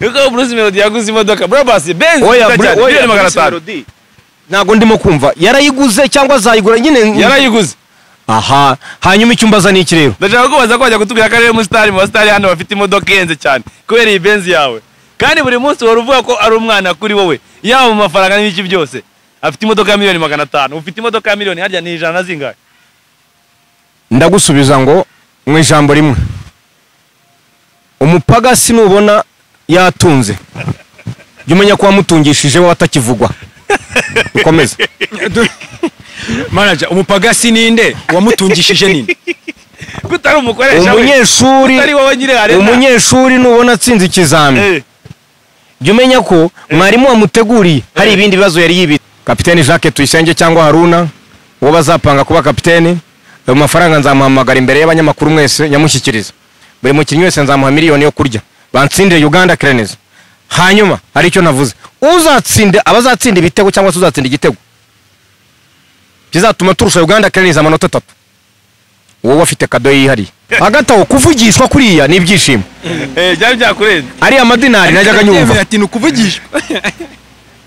Yuko Bruce Melody yaguze imodoka Brabus Benz. Oya, miliyoni 500. Ntabwo ndimo kumva yarayiguze cyangwa azayigura nyine. Yarayiguze. Aha, hanyuma icyumbaza ni iki rero? Ndashaka kubaza ko wajya kutubwira ko ari umusitari mu basitari hano bafite imodoka ihenze cyane kubera iyi Benz yawe. Kandi buri munsi wari uvuga ko ari umwana kuri wowe, yaba mu mafaranga n'ibiki byose. Afite imodoka ya miliyoni 500, ufite imodoka ya miliyoni harya ni 100 na zingahe? Ndagusubiza ngo mu ijambo rimwe. Umupagasi nubona yatunze, jya umenya ko wamutungishije we atakivugwa. Ukomeze. Manager, umupagasi ninde wamutungishije ninde? Kutari umukoresha we. Umunyeshuri, Kutari wowe nyire arena. Umunyeshuri nubona atsinze ikizami, jya umenya ko mwarimu wamuteguriye hari ibindi bibazo yari yibitse. Kapiteni Jacques Tuyisenge cyangwa Haruna, uwo bazapanga kuba kapiteni, ayo mafaranga nzamuhamagara imbere y'abanyamakuru mwese nyamushyikiriza. Buri mukinnyi wese nzamuha miliyoni yo kurya. Bantsindire Uganda Cranes. Hanyuma hari icyo navuze. Uzatsinda, abazatsinda ibitego cyangwa se uzatsinda igitego kizatuma turusha Uganda Cranes amanota 3. Wowe afite kado yihariye. Hagati aho kuvugishwa kuriya ni ibyishimo. Byari byakurenze. Ari amadinari najyaga nyumva. Ati nukuvugishwa.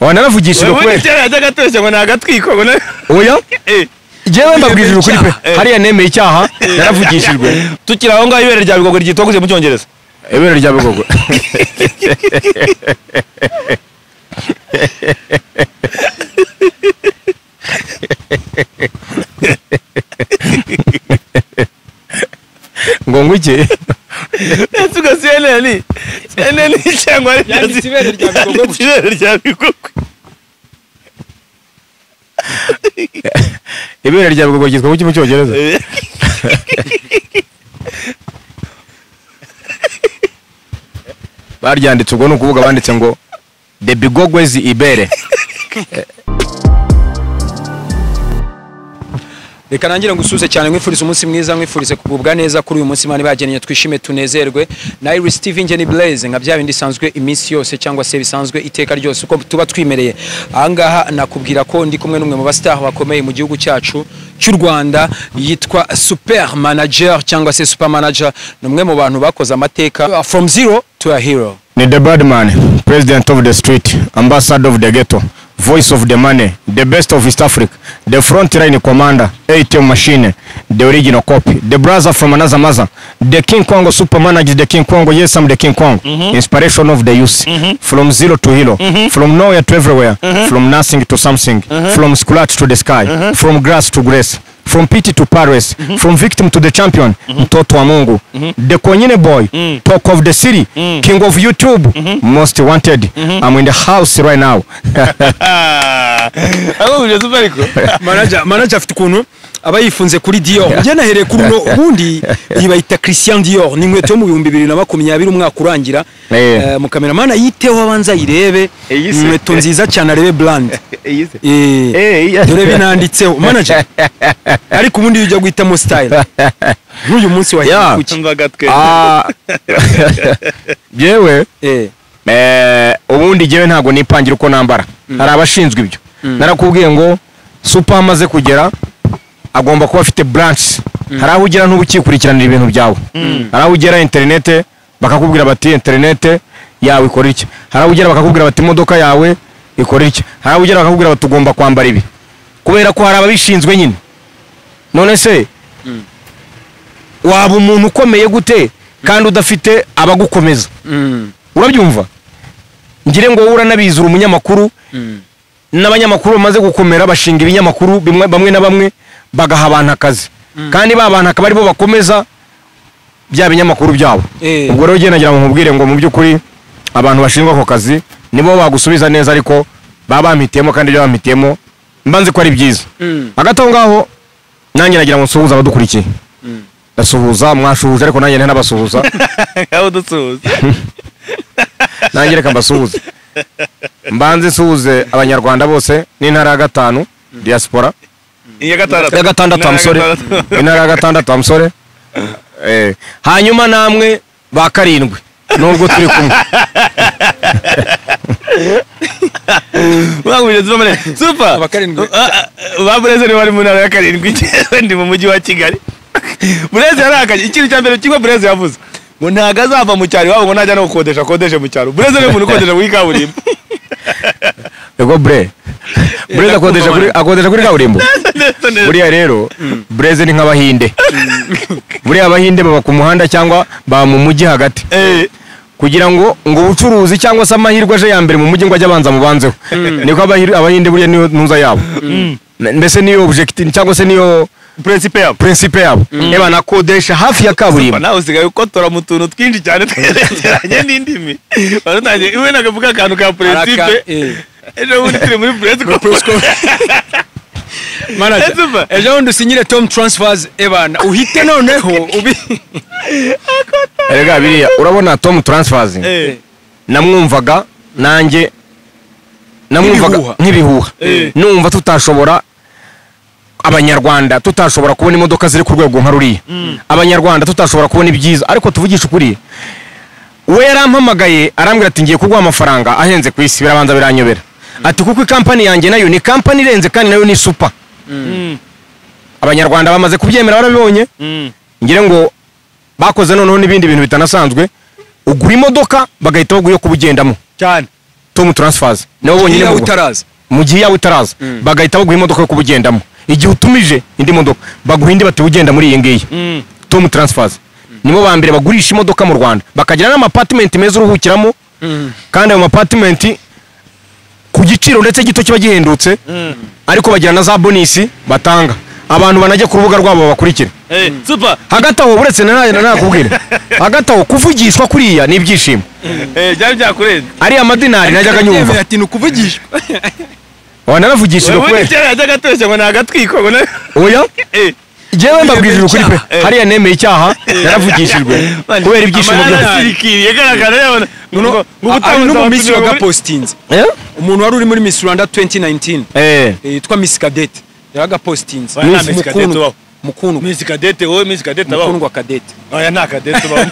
Wa naravugishijwe Ubundi kweli. kera yajyaga ateshya ngo nagatwiko ngo. Oya? Jewe mbabwirije ukuri pe. Hariya nemeye icyaha naravugishijwe. Tukiri aho ngaho ibere rya Bigogwe ryitwa gute mu Cyongereza? Ibere rya Bigogwe. Ngo ngwiki? Tuga CNN. CNN cyangwa yanditse ibere rya Bigogwe. Ibere rya Bigogwe. Ibere rya Bigogwe ryitwa kuki mu Cyongereza? Baryanditse ubwo nukuvuga banditse ngo The Bigogwezi ibere. Reka nangira ngusuze cyane nkwifuriza umunsi mwiza, nkwifurize kugubwa neza kuri uyu munsi Imana ibageniye, twishime tunezerwe. Na Iris TV nge ni Blaze nka bya bindi bisanzwe iminsi yose cyangwa se bisanzwe iteka ryose uko tuba twimereye. Aha ngaha nakubwira ko ndi kumwe n'umwe mu bastar bakomeye mu gihugu cyacu cy'u Rwanda yitwa Super Manager cyangwa se Super Manager, ni umwe mu bantu bakoze amateka from zero to a hero. Ni the bad man, president of the street, ambassador of the ghetto, voice of the money, the best of East Africa, the front line commander, ATM machine, the original copy, the brother from another mother, the King Kong super manager, the King Kong, yes I'm the King Kong, inspiration of the youth, from zero to hero, from nowhere to everywhere, from nothing to something, from scratch to the sky, from grass to grace, from pity to Paris, from victim to the champion, mtoto wa Mungu, the Konyine boy, talk of the city, king of YouTube, most wanted. I'm in the house right now. Manager afite ukuntu aba yifunze kuri Dior. Njye nahereye kuri uno ubundi yibayita Christian Dior, ni inkweto yo mu 2020 umwaka urangira. Mu cameraman ayiteho abanza ayirebe, inkweto nziza cyane arebe brand. Dore binanditseho manager. Ariko ubundi ujya guhitamo style. N'uyu munsi wahiye kuki? Jewe ubundi jewe ntago nipangira uko nambara. Hari abashinzwe ibyo. Narakubwiye ngo super amaze kugera agomba kuba afite branch. Hari aho ugera ntubukikurikiranira ibintu byawe. Hari aho ugera internet bakakubwira bati internet yawe ikora iki. Hari aho ugera bakakubwira bati imodoka yawe ikora iki. Hari aho ugera bakakubwira bati ugomba kwambara ibi. Kubera ko hari ababishinzwe nyine. None se waba umuntu ukomeye gute kandi udafite abagukomeza? Urabyumva? Ngire ngo uranabizura umunyamakuru n'abanyamakuru bamaze gukomera bashinga ibinyamakuru bimwe bamwe na bamwe bagaha abantu akazi. Kandi ba bantu akaba aribo bakomeza bya binyamakuru byabo. Ubwo rero nagira ngo nkubwire ngo mu byukuri abantu bashinzwe ako kazi nibo bagusubiza neza, ariko baba bampitiyemo kandi ibyo bampitiyemo mbanze ko ari byiza. Hagati aho ngaho nanjye nagira ngo nsuhuze abadukurikiye. Ndasuhuza mwashuhuje ariko nanjye ntabasuhuza. Aho dusuhuza. Nanjye reka mbasuhuze. Mbanze nsuhuze abanyarwanda bose n'intara ya 5 diaspora. Iya gatandatu. Ya gatandatu amusore. Intara ya gatandatu amusore. Hanyuma namwe ba karindwi nubwo turi kumwe. Mwangubije super. Aba karindwi. Ba Bureze bari mu ntara ya karindwi ndi mu mujyi wa Kigali. Bureze yarakaje ikintu cya mbere kimwe Bureze yavuze. Ngo ntago azava mu cyaro iwabo, ngo najya no gukodesha akodeshe mu cyaro. Bureze ni umuntu ukodesha muri kaburimbo. Ego bre Bureze akodesha kuri kaburimbo. Buriya rero Bureze ni nk'abahinde. Buriya abahinde baba ku muhanda cyangwa baba mu mujyi hagati. Kugira ngo ubucuruzi cyangwa se amahirwe aje ya mbere mu mujyi ngo ajye abanza mubanzeho. Niko abahinde buriya niyo ntuza yabo. Mbese niyo objective cyangwa se niyo principe yabo. Eba nakodesha hafi ya kaburimbo. Nawe usigaye ukotora mu tuntu twinshi cyane twerekeranye n'indimi. Barutangiye iwe nakavuga akantu ka principe. Ejo bundi turi muri press conference. Manager, ejo bundi usinyire Tom Transfers ebana uhite noneho ubi. Erega biriya urabona Tom Transfers namwumvaga nanjye namwumvaga nk'ibihuha. Numva tutashobora abanyarwanda tutashobora kubona imodoka ziri ku rwego nka ruriya. Abanyarwanda tutashobora kubona ibyiza, ariko tuvugisha ukuri we yarampamagaye arambwira ati ngiye kuguha amafaranga ahenze ku isi, birabanza biranyobera. Ati kuko ikampani yanjye nayo ni kampani irenze kandi nayo ni super. Abanyarwanda bamaze kubyemera barabibonye. Ngire ngo bakoze noneho n'ibindi bintu bitanasanzwe, ugura imodoka bagahita baguha kubugendamo cyane. Tom Transfers nabo bonyine utaraza mu gihe yawe utaraza bagahita baguha imodoka yo kubugendamo. Igihe utumije indi modoka baguha indi bati ugenda muri iyi ngiyi. Tom Transfers nibo ba mbere bagurisha imodoka mu Rwanda, bakagira n'amapartment meza uruhukiramo, kandi ayo mapartment ku giciro ndetse gito kiba gihendutse, ariko bagira na za bonus batanga abantu banajya ku rubuga rwabo bakurikire. Super. Hagati aho buretse nakubwira hagati aho kuvugishwa kuriya ni ibyishimo. Byari byakurenze ari amadinari najyaga nyumva ati nukuvugishwa. Wa naravugishijwe kweli. Yajyaga ateshya ngo nagatwiko ngo oya. Jewe mbabwirije ukuri pe, hariya nemeye icyaha naravugishijwe kubera ibyishimo byarasirikiriye garagara yabona ngo ubutamu no Miss wagapostinze. Umuntu wari uri muri Miss Rwanda 2019 yitwa Miss Cadette yaragapostinze. Mukundwa Miss Cadette, wowe Miss Cadette abaho. Mukundwa Cadette. Oya nta Cadette abaho.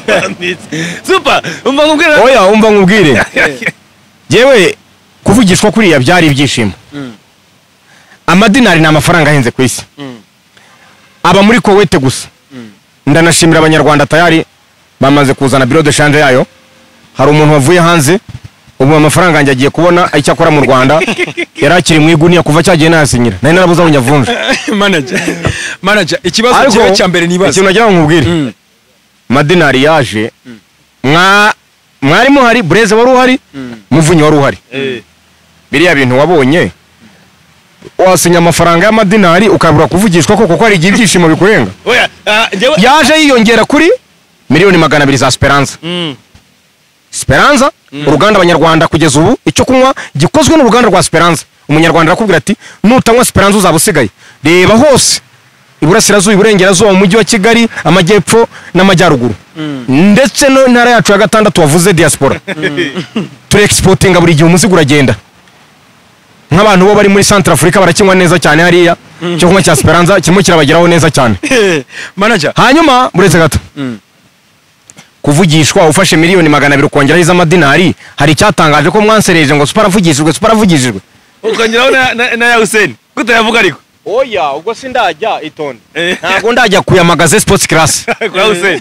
Super, umva nkubwire. Oya umva nkubwire. Jewe kuvugishwa kuriya byari ibyishimo. Amadinari ni amafaranga ahenze ku isi. Aba muri Kuwait gusa. Ndanashimira abanyarwanda tayari bamaze kuzana bureau de change yayo. Hari umuntu wavuye hanze ubu amafaranga yanjye agiye kubona icyo akora mu Rwanda, yarakiri mu iguniya kuva cyagiye nasinyira. Nari narabuze aho nyavunja. Manager, ikibazo cyawe cya mbere nibaza. Ikintu nagira ngo nkubwire. Madinari yaje mwari muhari, Bureze wari uhari, Muvunyi wari uhari. Biriya bintu wabonye wasinya amafaranga y'amadinari ukabura kuvugishwa ko kuko ari igihe ibyishimo bikurenga. Yaje yiyongera kuri 200,000,000 za Speranza. Speranza uruganda abanyarwanda kugeza ubu icyo kunywa gikozwe n'uruganda rwa Speranza. Umunyarwanda arakubwira ati nutanywa Speranza uzaba usigaye. Reba hose iburasirazuba, iburengerazuba, mu mujyi wa Kigali, amajyepfo n'amajyaruguru, ndetse no ntara yacu ya gatandatu wavuze diaspora. Turi exportinga buri gihe umuzigo uragenda. Nk'abantu bo bari muri Central Africa barakinywa neza cyane hariya cyo kunywa cya Speranza kirimo kirabageraho neza cyane. Manager, hanyuma muretse gato kuvugishwa ufashe 200,000,000 ukongeraho iz'amadinari, hari icyatangaje ko mwansereje ngo super avugishijwe, super avugishijwe ukongeraho na ya Hussein kutayavuga ariko. Oya ubwo sindajya itonde. Ntabwo ndajya kuya Magaze Sports Class. Kwa Hussein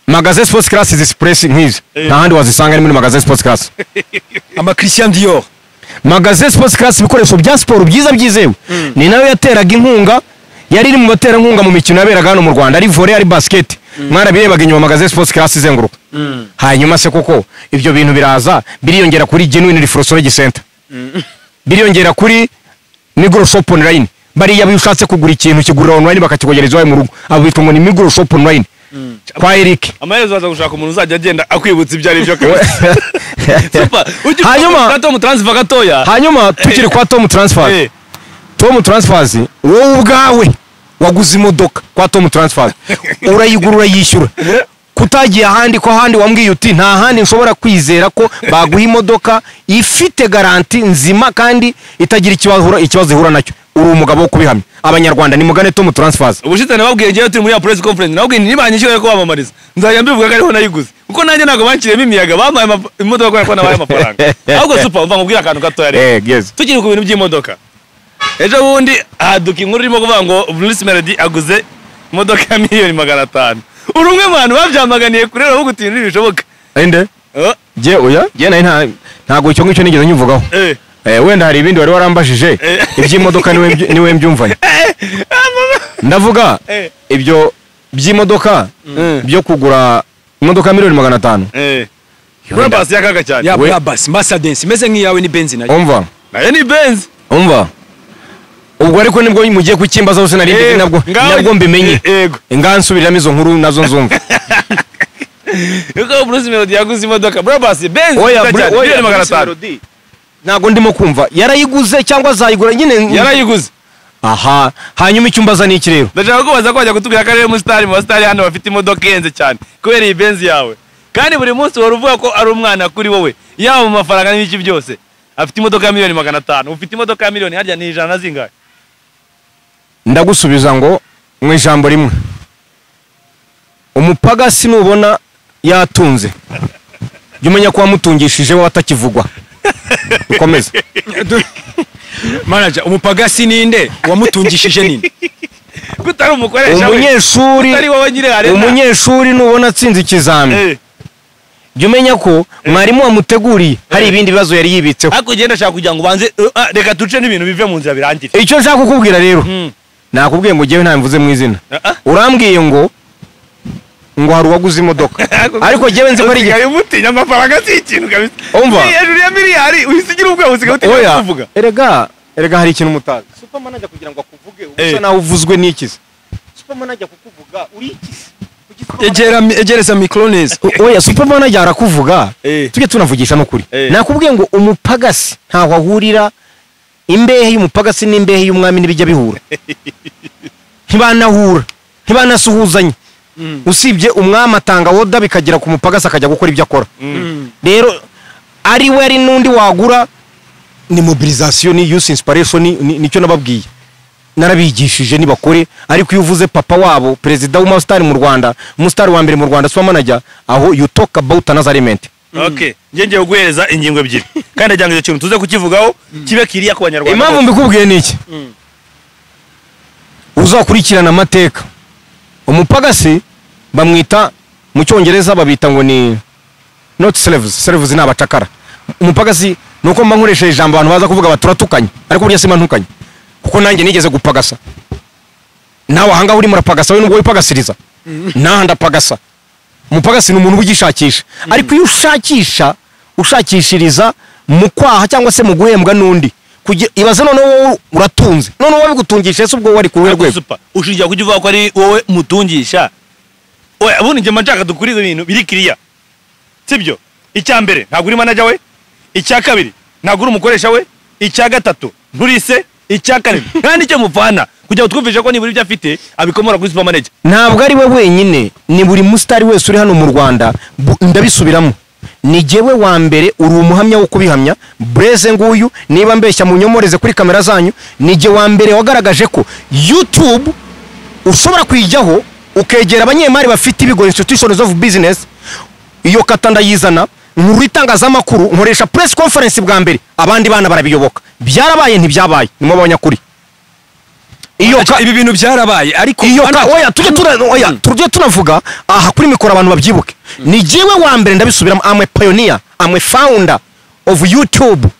Magaze Sports Class izi press nk'izi nta handi wazisanga ni muri Magaze Sports Class. Ama Christian Dior Magaze Sports Class ibikoresho bya siporo byiza byizewe. Ni nayo yateraga inkunga, yari iri mu baterankunga mu mikino yaberaga hano mu Rwanda, ari volley ari basket. Mwarabirebaga inyuma Magaze Sports Class izenguruka. Hanyuma se koko ibyo bintu biraza biriyongera kuri Genuine Reflexology Center. Biriyongera kuri Migros Shop Online. Bariya bishatse kugura ikintu kigurira online bakakikogereza iwawe mu rugo. Abo bitwa ngo ni Migros Shop Online. Kwa Eric. Amaherezo aza gushaka umuntu uzajya agenda akwibutsa ibyo ari byo. Super. Hanyuma Tom Transfer gatoya. Hanyuma tukiri kwa Tom Transfer. Tom Transfers wowe ubwawe waguze imodoka kwa Tom Transfers urayigura urayishyura. Kutagiye ahandi ko ahandi wambwiye uti nta handi nshobora kwizera ko baguha imodoka ifite garanti nzima kandi itagira ikibazo ihura nacyo. Uri umugabo wo kubihamya. Abanyarwanda ni mugane Tom Transfers. Ubushize nababwiye ngiye turi muri ya press conference nababwiye nibanyishyura ko bamamariza nzajya mbivuga ko ariho nayiguze kuko nanjye ntago bankiriyemo imiyaga bampaye imodoka kubera ko nabaye amafaranga. Ahubwo super umva nkubwira akantu gatoya rero. Tukiri ku bintu by'imodoka. Ejo bundi haduka inkuru irimo kuvuga ngo Bruce Melody aguze imodoka ya 500,000,000. Uri umwe mu bantu babyamaganiye kure uravuga uti ibintu ntibishoboka. Inde? Jye oya, jye nayo ntago icyo ngicyo nigeze nyivugaho. Wenda hari ibindi wari warambajije iby'imodoka niwe mbyumvanye. Ndavuga ibyo by'imodoka byo kugura imodoka 500,000,000. Brabus yakaga cyane. Ya Brabus Mercedes imeze nk'iyawe ni Benz nayo. Umva. Nayo ni Benz. Umva. Ubwo ariko nibwo mugiye kukimbaza hose nari mbizi nabwo mbimenye. Ngansubiriramo izo nkuru nazo nzumva. Yuko Bruce Melody yaguze imodoka Brabus Benz cyane 500,000. Ntago ndimo kumva yarayiguze cyangwa azayigura nyine yarayiguze. Aha, hanyuma icyumbaza ni iki rero? Ndashaka kubaza ko wajya kutubwira ko ari umusitari mu basitari hano bafite imodoka ihenze cyane kubera iyi Benz yawe. Kandi buri munsi wari uvuga ko ari umwana kuri wowe, yaba mu mafaranga n'ibiki byose. Afite imodoka ya 500,000,000, ufite imodoka ya miliyoni harya ni 100 zingahe? Ndagusubiza ngo mu ijambo rimwe. Umupagasi nubona yatunze, jya umenya ko wamutungishije we atakivugwa. Ukomeze. Manager, umupagasi ninde wamutungishije ninde? Kutari umukoresha we. Umunyeshuri, umunyeshuri nubona atsinze ikizami, jya umenya ko mwarimu wamuteguriye hari ibindi bibazo yari yibitseho. Ariko ugenda ashaka kugira ngo ubanze reka duce n'ibintu bive mu nzira birangire. Icyo nshaka kukubwira rero, nakubwiye ngo jyewe ntamvuze mu izina. Urambwiye ngo hari uwaguze imodoka. Ariko jyewe nzi ko ari igihe umutinya amafaranga si ikintu kabisa. Umva. Hejuru ya miliyari uhisigira ubwoba usigaye utinya kuvuga. Erega hari ikintu mutazi. Superman ajya kugira ngo akuvuge usa nawe uvuzwe n'ikize. Superman ajya kukuvuga uri ikize. Egereza micro neza. Oya, Superman ajya arakuvuga. Tujye tunavugisha n'ukuri. Nakubwiye ngo umupagasi ntaho ahurira, imbehe y'umupagasi n'imbehe y'umwami nibijya bihura. Ntibanahura, ntibanasuhuzanya. Usibye umwami atanga woda bikagera ku mupagasi akajya gukora ibyo akora. Rero ari we ari n'undi wagura ni mobilisation ni use inspiration nicyo nababwiye. Narabigishije nibakore, ariko iyo uvuze papa wabo president w'umustar mu Rwanda, umustar wa mbere mu Rwanda Super Manager, aho you talk about another element. Okay, ngiye ngiye guhereza ingingo ebyiri kandi ajyanga icyo kintu tuze kukivugaho kibe kiriya ku banyarwanda. Impamvu mbikubwiye niki? Uzakurikirana amateka. Umupagasi bamwita mu cyongereza babita ngo ni not slaves, slaves ni abacakara. Umupagasi nuko mba nkoresheje ijambo abantu baza kuvuga baturatukanye, ariko burya sima ntukanye. Kuko nanjye nigeze gupagasa. Nawe ahanga uri murapagasa we nubwo wipagasiriza. Naha ndapagasa. Umupagasi ni umuntu ugishakisha. Ariko iyo ushakisha, ushakishiriza mu kwaha cyangwa se mu guhembwa n'undi. Ibaze none wowe uratunze. None wowe bigutungisha ese ubwo wari ku ruhe rwego? Ushingiye kujya uvuga ko ari wowe mutungisha. Oya, ubundi njye mba dukuriza ibintu biri kiriya. Sibyo? Icya mbere ntabwo uri manager we, icya kabiri ntabwo uri umukoresha we, icya gatatu nturise, icya kane kandi icyo mupfana kugira ngo twumvishe ko nibura ibyo afite abikomora kuri Super Manager. Ntabwo ari we wenyine, ni buri musitari wese uri hano mu Rwanda, ndabisubiramo. Ni jyewe wa mbere uri umuhamya wo kubihamya, Blaise nguyu niba mbeshya munyomoreze kuri kamera zanyu, ni jye wa mbere wagaragaje ko YouTube ushobora kuyijyaho ukegera abanyemari bafite ibigo institutions of business. Iyo kata ndayizana nkuru itangazamakuru, nkoresha press conference bwa mbere, abandi bana barabiyoboka. Byarabaye ntibyabaye, nimwe abanyakuri. Iyo ibi bintu byarabaye ariko iyo oya tujye tunavuga aha kuri mikoro abantu babyibuke. Ni jyewe wa mbere ndabisubiramo, I'm a pioneer, I'm a founder of YouTube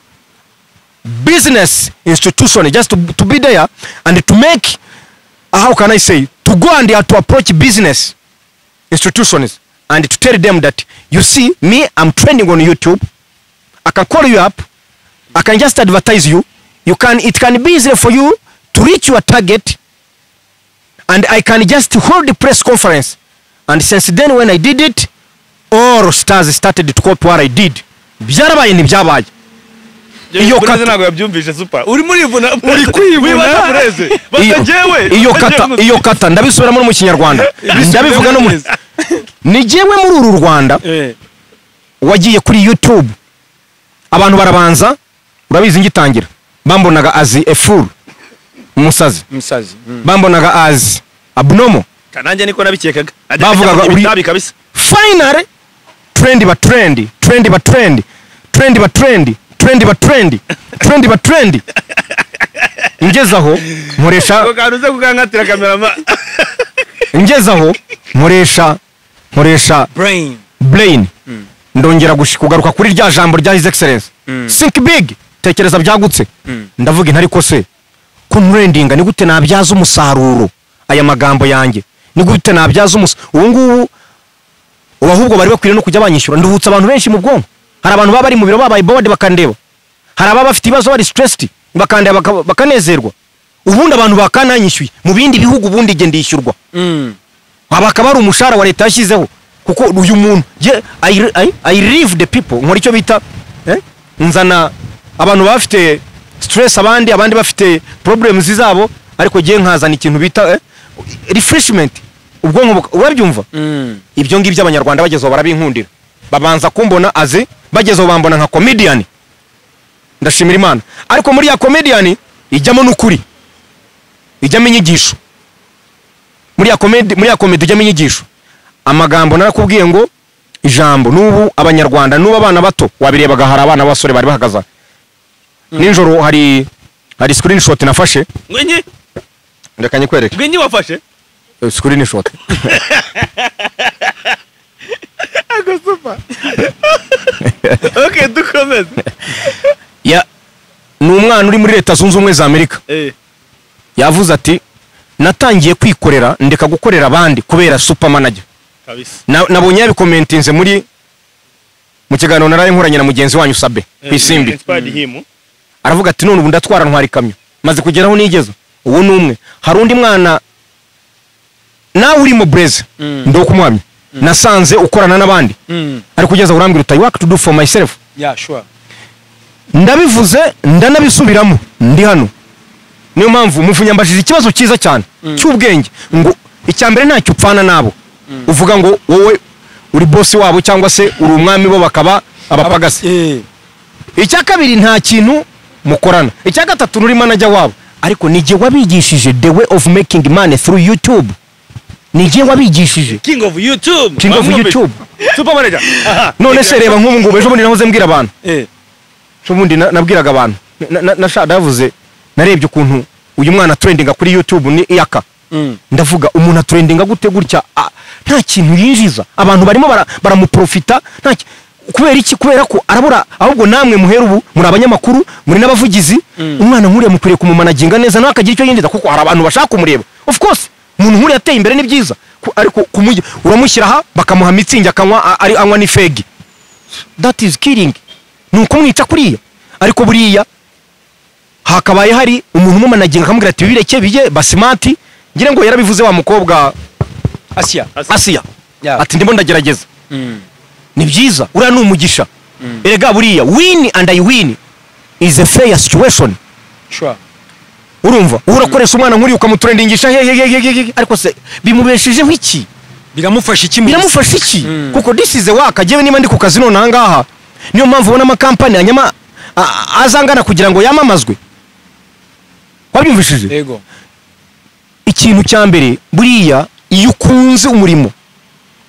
business institution, just to be there and to make, how can I say, to go and to approach business institutions and to tell them that, you see, me, I'm trending on YouTube. I can call you up. I can just advertise you. You can, it can be easier for you to reach your target. And I can just hold the press conference. And since then, when I did it, all stars started to copy what I did. Byarabaye ntibyabaye. Iyo kata ntabwo yabyumvise Super. Uri murivuna, uri kwivuna Blaise. Batajewe. Iyo kata ndabisubiramo no mu Kinyarwanda. Ndabivuga no mu Ni jewe muri uru Rwanda wagiye kuri YouTube abantu barabanza urabizi ngitangira bambonaga as a fool, umusazi. Bambonaga as abnormal. Kananje niko nabikekaga. Bavugaga uri kabisa. Finally trend ba trend, trend ba trend, trend ba trend, trend ba trend, trend ba trend. Ngezaho nkoresha ko karuze kukankatira cameraman. Ngezaho nkoresha brain. Ndongera kugaruka kuri rya jambo rya His Excellence. Think big, tekereza byagutse. Ndavuga intari ko se ko ntrendinga ni gute nabyaza umusaruro aya magambo yanjye, ni gute nabyaza umusaruro ubu ngubu. Ahubwo bari bakwiriye no kujya banyishyura. Nduhutse abantu benshi mu bwonko. Hari abantu baba bari mu biro babaye bored bakandeba, hari ababa bafite ibibazo bari stressed bakandeba bakanezerwa. Ubundi abantu bakananyishyuye mu bindi bihugu, ubundi nge ndishyurwa. Bakaba ari umushahara wa leta yashyizeho, kuko uyu muntu I live the people. Nkora icyo bita nzana abantu bafite stress, abandi bafite problems zabo, ariko giye nkazana ikintu bita refreshment, ubwonko urabyumva. Ibyo ngibyo abanyarwanda bagezeho barabinkundira, babanza kumbona azi, bagezeho bambona nka comedian. Ndashimira Imana. Ariko muri ya comedian ijyamo n'ukuri, ijyamo inyigisho. Muri ya comedy ijyamo inyigisho. Amagambo narakubwiye ngo ijambo n'ubu abanyarwanda n'ubu abana bato wabirebaga, hari abana b'abasore bari bahagaze nijoro. Hari screenshot nafashe, ngwinyi reka nyikwereke. Ngwinyi wafashe screenshot agosupa. Okay, dukomeze. Ya ni umwana uri muri Leta Zunze Ubumwe za Amerika. Yavuze ati natangiye kwikorera ndeka gukorera abandi kubera super manager. Nabonye yabikomentinze muri mu kiganiro naraye nkoranye na mugenzi wanyu Sabe kwisimbi. Aravuga ati none ubu ndatwara ntwara ikamyo maze kugeraho nigeze. Uwo ni umwe. Hari undi mwana nawe uri mu Blaze ndokumuhamya, nasanze ukorana n'abandi, ariko kugeza urambwira uti I work to do for myself. Yeah, sure. Ndabivuze ndanabisubiramo ndi hano. Niyo mpamvu muvunyambajije ikibazo cyiza cyane cy'ubwenge, ngo icyambere ntacyo upfana nabo. Uvuga ngo wowe uri boss wabo cyangwa se uri umwami bo bakaba abapagasi. Icya kabiri nta kintu mukorana. Icya gatatu uri manager wabo, ariko nije wabigishije the way of making money through YouTube. Nije wabigishije King of YouTube. King of YouTube. Super manager. None se reba nk'ubu ngubu ejo bundi nahoze mbwira abantu. Ejo bundi nabwiraga abantu. Navuze narebye ukuntu uyu mwana trendinga kuri YouTube ni iyaka. Ndavuga umuntu atrendinga gute gutya nta kintu yinjiza, abantu barimo baramuprofita nta kubera iki? Kubera ko arabura. Ahubwo namwe muhera ubu muri abanyamakuru, muri n'abavugizi, umwana nkuriya mukwiriye kumumanaginga neza nawe akagira icyo yinjiza, kuko hari abantu bashaka kumureba. Of course umuntu nkuriya ateye imbere ni byiza, ariko uramushyira aha bakamuha mitsingi akanywa, ari anywa ni fegi. That is killing. Ni ukumwica kuriya. Ariko buriya hakabaye hari umuntu umumanaginga akamubwira ati bireke bijye basimati. Ngira ngo yarabivuze wa mukobwa Asia. Asia. Ati ndimo ndagerageza. Ni byiza, uriya ni umugisha. Erega buriya win and I win is a fair situation. Sure. Urumva urakoresha umwana nkuri ukamutrendingisha he, ariko se bimubeshejeho iki? Biramufasha iki? Biramufasha iki? Kuko this is a work. Ajewe niba ndi ku kazi none ahangaha, niyo mpamvu ubona amakampani anyama azangana kugira ngo yamamazwe. Wabyumvishije? Yego. Ikintu cya mbere buriya iyo ukunze umurimo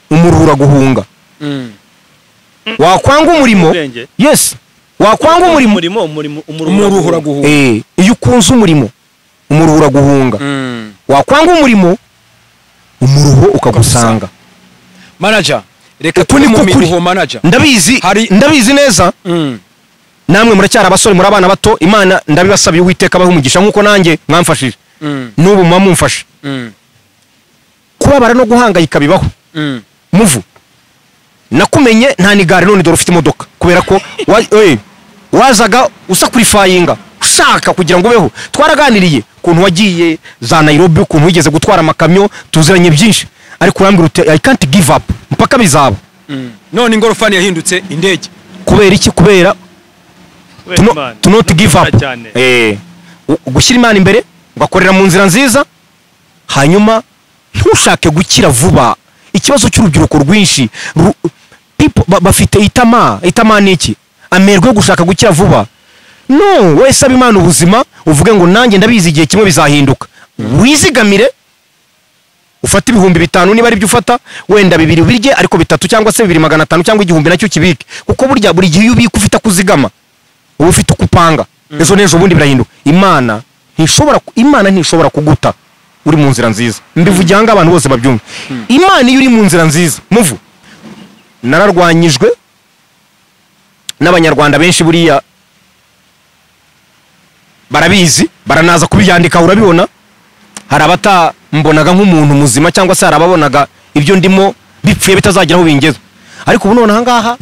umuruhura guhunga. Wakwanga umurimo, yes, wakwanga umurimo umuruhura guhunga. Iyo ukunze umurimo umuruhura guhunga. Wakwanga umurimo umuruho ukagusanga. Manager, reka turi mu miruho manager. Ndabizi, ndabizi neza. Namwe muracyari abasore, muri abana bato, Imana ndabibasabiye Uwiteka abahe umugisha nkuko nanjye mwamfashije. N'ubu muba mumfashe. Kubabara no guhangayika bibaho. Muvu nakumenye nta nigare none dore ufite imodoka, kubera ko wazaga usakurifayinga ushaka kugira ngo ubeho. Twaraganiriye ukuntu wagiye za Nairobi, ukuntu wigeze gutwara amakamyo, tuziranye byinshi, ariko urambwira uti I can't give up mpaka bizaba. None ingorofani yahindutse indege. Kubera iki? Kubera to not give up. Gushyira Imana imbere, ugakorera mu nzira nziza, hanyuma ntushake gukira vuba. Ikibazo cy'urubyiruko rwinshi bafite itama. Itama ni iki? Amerwe yo gushaka gukira vuba. No, wese saba Imana ubuzima, uvuge ngo nanjye ndabizi igihe kimwe bizahinduka. Wizigamire, ufate 5000 niba ari byo ufata, wenda 2 ubirye, ariko 3 cyangwa se 2500 cyangwa 1000 nacyo kibike. Kuko burya buri gihe iyo ubika ufite kuzigama, uba ufite kupanga. Ejo n'ejo bundi birahinduka. Imana ntishobora kuguta. uri mu nzira nziza, mbivugira ngo abantu bose babyumve. Imana iyo uri mu nzira nziza, muvu nararwanyijwe n'abanyarwanda benshi, buriya barabizi, baranaza kubyandika, urabibona. Hari abatambonaga nk'umuntu muzima, cyangwa se hari ababonaga ibyo ndimo bipfuye bitazagira aho bingeza. Ariko ubu none aha ngaha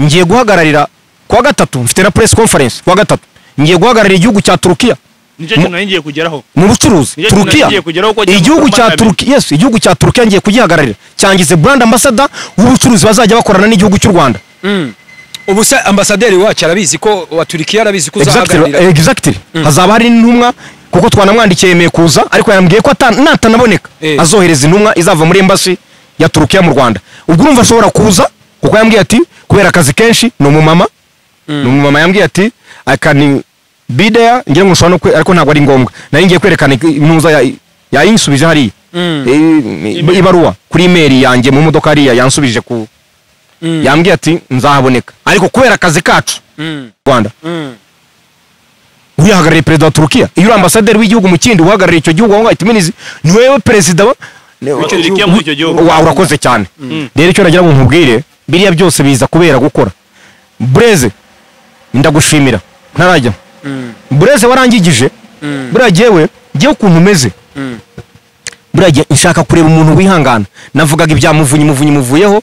ngiye guhagararira kuwa gatatu, mfite na press conference kuwa gatatu, ngiye guhagararira igihugu cya Turukiya. Nicyo kintu nari ngiye kugeraho. Mu bucuruzi. Nicyo kintu Turukiya, nari ngiye kugeraho ko igihugu cya Turukiya, yes, igihugu cya Turukiya ngiye kugihagararira, cyangize brand ambassador w'ubucuruzi bazajya bakorana n'igihugu cy'u Rwanda. Ubu se ambasaderi wacu arabizi ko wa Turukiya, arabizi ko Exactly, uzahagararira? exactly. Hazaba hari intumwa, kuko twanamwandikiye yemeye kuza, ariko yambwiye ko natanaboneka azohereza intumwa izava muri embassy ya Turukiya mu Rwanda. Ubwo urumva ashobora kuza, kuko yambwiye ati kubera akazi kenshi, ni umumama, ni umumama, yambwiye ati I can be there, ngira ngo nshobora no ariko ntabwo ari ngombwa. Nari ngiye kwerekana intuza yayinsubije hariya. Ibaruwa kuri email yanjye mu modoka hariya yansubije ku yambwiye ati nzahaboneka, ariko kubera akazi kacu Rwanda. Uhagarariye perezida wa Turukiya, iyo uri ambasaderi w'igihugu mu kindi uhagarariye icyo gihugu, aho ngaho it means ni wewe perezida wa Turukiya muri icyo gihugu. Wa urakoze cyane. Rero icyo nagira ngo nkubwire, biriya byose biza kubera gukora. Bureze, ndagushimira ntarajya. Bureze warangigije. Buriya jyewe ukuntu umeze, buriya jye nshaka kureba umuntu wihangana. Navugaga ibya Muvunyi, Muvunyi muvuyeho,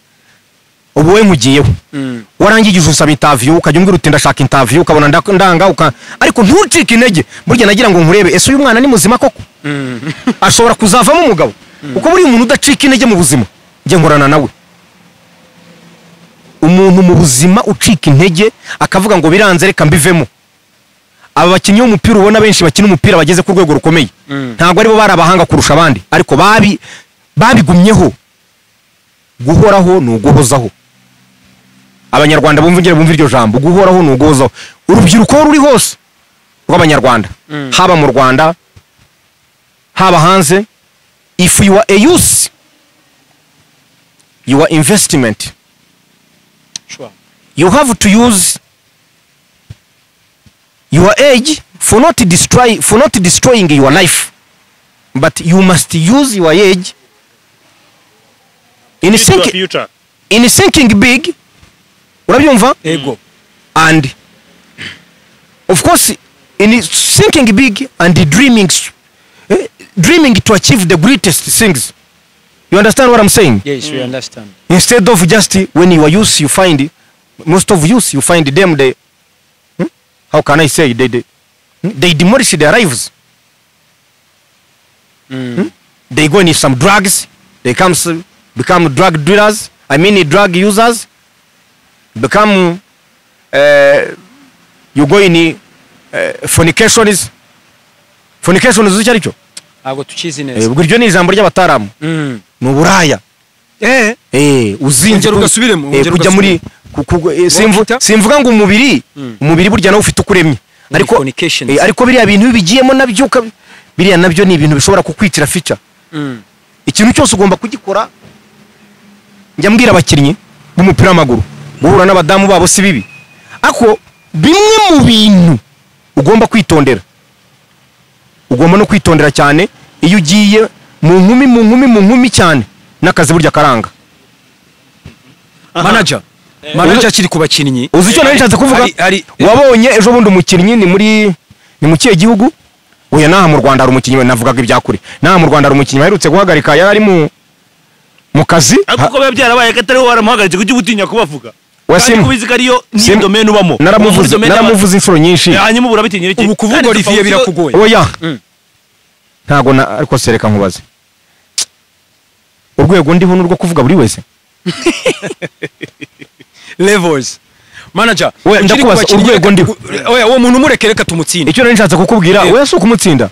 ubu we nkugiyeho. Warangigije usaba interview, ukajya umbwira uti ndashaka interview, ukabona ndanga, ariko ntucike intege. Burya nagira ngo nkurebe, ese uyu mwana ni muzima koko? Ashobora kuzavamo umugabo? Kuko buriya umuntu udacika intege mu buzima, njye nkorana nawe. Umuntu mu buzima ucika intege akavuga ngo biranze reka mbivemo. Aba bakinnyi b'umupira ubona benshi bakina umupira bageze ku rwego rukomeye, ntabwo aribo bari abahanga kurusha abandi, ariko babigumyeho. Guhoraho ni uguhozaho. Abanyarwanda bumva ingero, bumva iryo jambo, guhoraho ni uguhozaho. Urubyiruko ruri hose rw'abanyarwanda, haba mu Rwanda haba hanze, if you are a youth, your investment, Sure. you have to use your age for not destroying your life, but you must use your age in Future, future. in thinking big. Urabyumva? Ego. And of course in thinking big and dreaming, dreaming to achieve the greatest things. You understand what I'm saying? Yes, we understand. Instead of just when you are youth, you find most of youth, you find them they, how can I say, they demolish their lives. They go in some drugs, they become drug dealers, I mean drug users, become you go in fornications. Fornications uzi icyo ari cyo? Ntabwo tukizi neza. Ubwo iryo ni ijambo ry'abataramu. Ni uburaya. Uzinze Ongera ugasubiremo, ongera kujya muri simvuga ngo umubiri, umubiri burya nawe ufite ukuremye. Ariko fornications. Ariko biriya bintu bigiyemo nabyo, biriya nabyo ni ibintu bishobora kukwicira feature. Ikintu cyose ugomba kugikora. Njya mbwira abakinnyi b'umupira w'amaguru, guhura n'abadamu babo si bibi, ariko bimwe mu bintu ugomba kwitondera, ugomba no kwitondera cyane iyo ugiye mu nkumi, mu nkumi, mu nkumi cyane, n'akazi burya karanga. Manager akiri ku bakinnyi. Uzi icyo nari nshatse kuvuga? Wabonye ejo bundi umukinnyi ni muri, ni mu kihe gihugu? Oya, naha mu Rwanda hari umukinnyi, navugaga ibya kure. Naha mu Rwanda hari umukinnyi waherutse guhagarika, yari ari mu kazi. Ariko ko biba byarabaye ko atari wowe waramuhagaritse, kuki utinya kubavuga? Kandi kubizi ko ariyo ni domaine ubamo. Naramuvuze inshuro nyinshi. Hanyuma urabitinyira iki? Ubu kuvuga Olivier birakugoye. Oya. Ntago na, ariko sereka nkubaze. Urwego ndiho n'urwo kuvuga buri wese. Levels. Manager, we ndakubaza urwego ndiho. Oya, uwo muntu mureke reka tumutsinde. Icyo nari nshatse kukubwira, we si ukumutsinda.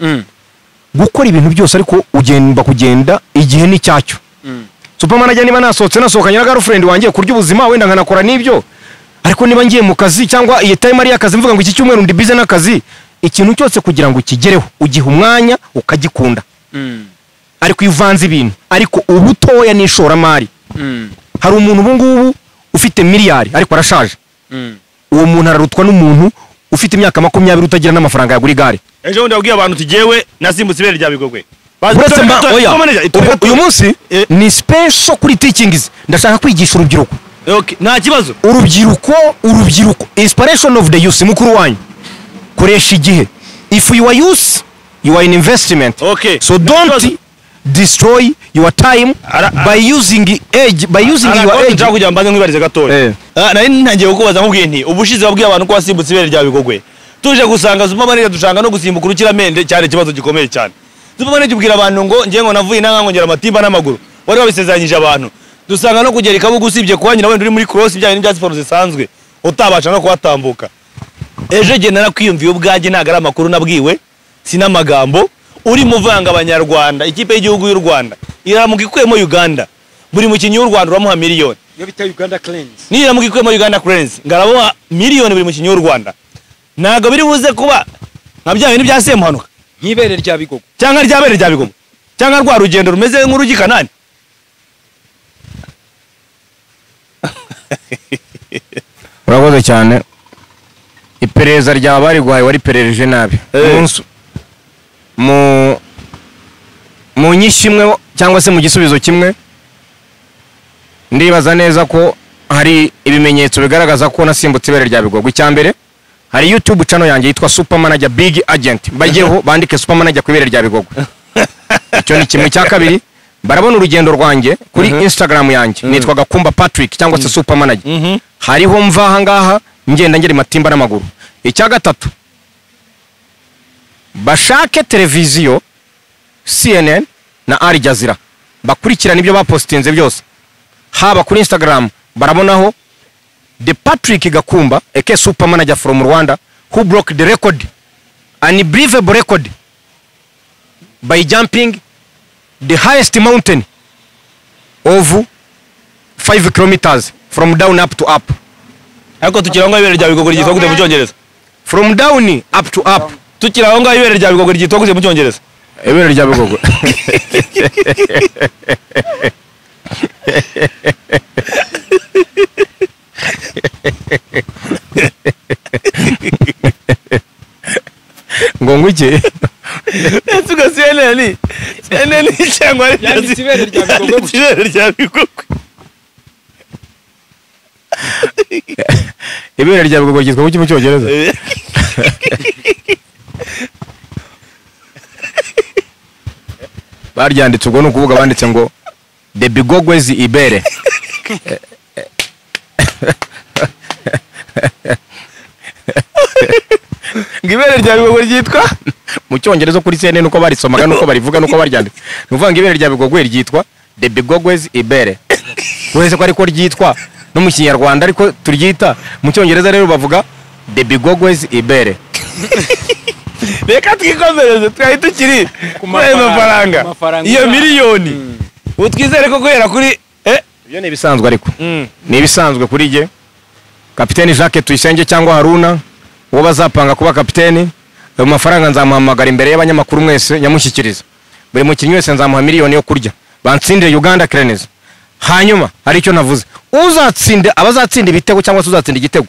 Gukora ibintu byose ariko ugenda kugenda igihe ni cyacyo. Super manager niba nasohotse nasohokanye na girlfriend wanjye kurya ubuzima, wenda nkanakora n'ibyo. Ariko niba ngiye mu kazi cyangwa iyi time ari y'akazi, mvuga ngo iki cyumweru ndi busy n'akazi, ikintu cyose kugira ngo ukigereho ugiha umwanya ukagikunda. Ariko ivanze ibintu, ariko ubutoya ni ishoramari. Hari umuntu ubu ngubu ufite miliyari ariko arashaje. Uwo muntu ararutwa n'umuntu ufite imyaka 20 utagira n'amafaranga yagura igare. Ejo bundi wabwiye abantu uti jyewe nasimbutse ibere rya Bigogwe. Uyu munsi ni special kuri teachings, ndashaka kwigisha urubyiruko. Okay, nta kibazo. Urubyiruko inspiration of the youth, mukuru wanyu koresha igihe. If you are youth, you are in investment. Okay. So don't destroy your time by using age, by using your age. Nshaka kugira mbanze nkwibarize gatoya. Nari ntangiye kukubaza nkubwiye nti ubushize wabwiye abantu ko wasimbutse ibere rya Bigogwe. Tuje gusanga Super Manager dushanga no gusimbuka urukiramende cyane, ikibazo gikomeye cyane. Super Manager ubwira abantu ngo ngiye ngo navuye inanga ngongera amatimba n'amaguru. Wari wabisezeranyije abantu. Dusanga no kugera ikabugu usibye kuhanyura wenda uri muri cross ibyaye n'ibya siporo zisanzwe utabasha no kuhatambuka. Ejo jye narakwiyumviye ubwanjye, ntago ari amakuru nabwiwe, sinamagambo. Uri muvanga abanyarwanda, ikipe y'igihugu y'u Rwanda iramuka ikuyemo Uganda, buri mukinnyi w'u Rwanda uramuha miliyoni. Iyo bita Uganda Cranes. Ni iramuka ikuyemo Uganda Cranes, ngaramuha miliyoni buri mukinnyi w'u Rwanda. Ntago biri buze kuba nka bya bintu bya Semuhanuka, nk'ibere rya Bigogo cyangwa rya bere rya Bigogo, cyangwa rwa rugendo rumeze nk'urugi Kanani. Urakoze cyane. Iperereza rya bari guhaye wari perereje nabi. Mu nyishyu imwe cyangwa se mu gisubizo kimwe, ndibaza neza ko hari ibimenyetso bigaragaza ko nasimbutse ibere rya Bigogwe. Icya mbere, hari YouTube channel yanjye yitwa Super Manager Big Agent, bajyeho bandike Super Manager ku ibere rya Bigogwe. Icyo ni kimwe. Cya kabiri, barabona urugendo rwanjye kuri Instagram yanjye nitwa Gakumba Patrick cyangwa se Super Manager. Hariho mva aha ngaha ngenda ngera matimba n'amaguru. Icya gatatu, bashake televiziyo CNN na Al Jazeera bakurikirana ibyo bapostinze byose, haba kuri Instagram barabonaho the Patrick Gakumba aka Super Manager from Rwanda who broke the record, unbelievable record, by jumping the highest mountain of 5 kilometers from down up to up. Ariko tukira ngo ibere rya Bigogwe ryitwa gute mu Cyongereza? From down up to up. Tukira aho ngaho ibere rya Bigogwe ryitwa gute mu Cyongereza? Ibere rya Bigogwe. Ngo ngwiki? Esuka CNN. CNN cyangwa yanditse ibere rya Bigogwe. Ibere rya Bigogwe. Ibere rya Bigogwe ryitwa gute mu Cyongereza? Baryanditse ubwo nukuvuga banditse ngo the Bigogwezi ibere. Ngo ibere rya Bigogwe ryitwa mu Cyongereza kuri CNN uko barisomaga nuko barivuga nuko baryanditse. Nuvuga ngo ibere rya Bigogwe ryitwa the Bigogwezi ibere. Wese ko ariko ryitwa no mu Kinyarwanda ariko turyita mu Cyongereza rero bavuga the Bigogwezi ibere. Reka twikomereze twari tukiri ku mafaranga iyo miliyoni. Utwizere ko guhera kuri ibyo ni ibisanzwe, ariko ni ibisanzwe kuri jye. Kapiteni Jacques Tuyisenge cyangwa Haruna uwo bazapanga kuba kapiteni, ayo mafaranga nzamuhamagara imbere y'abanyamakuru mwese nyamushyikiriza. Buri mukinnyi wese nzamuha miliyoni yo kurya bantsindire Uganda Cranes. Hanyuma hari icyo navuze, uzatsinda abazatsinda ibitego cyangwa se uzatsinda igitego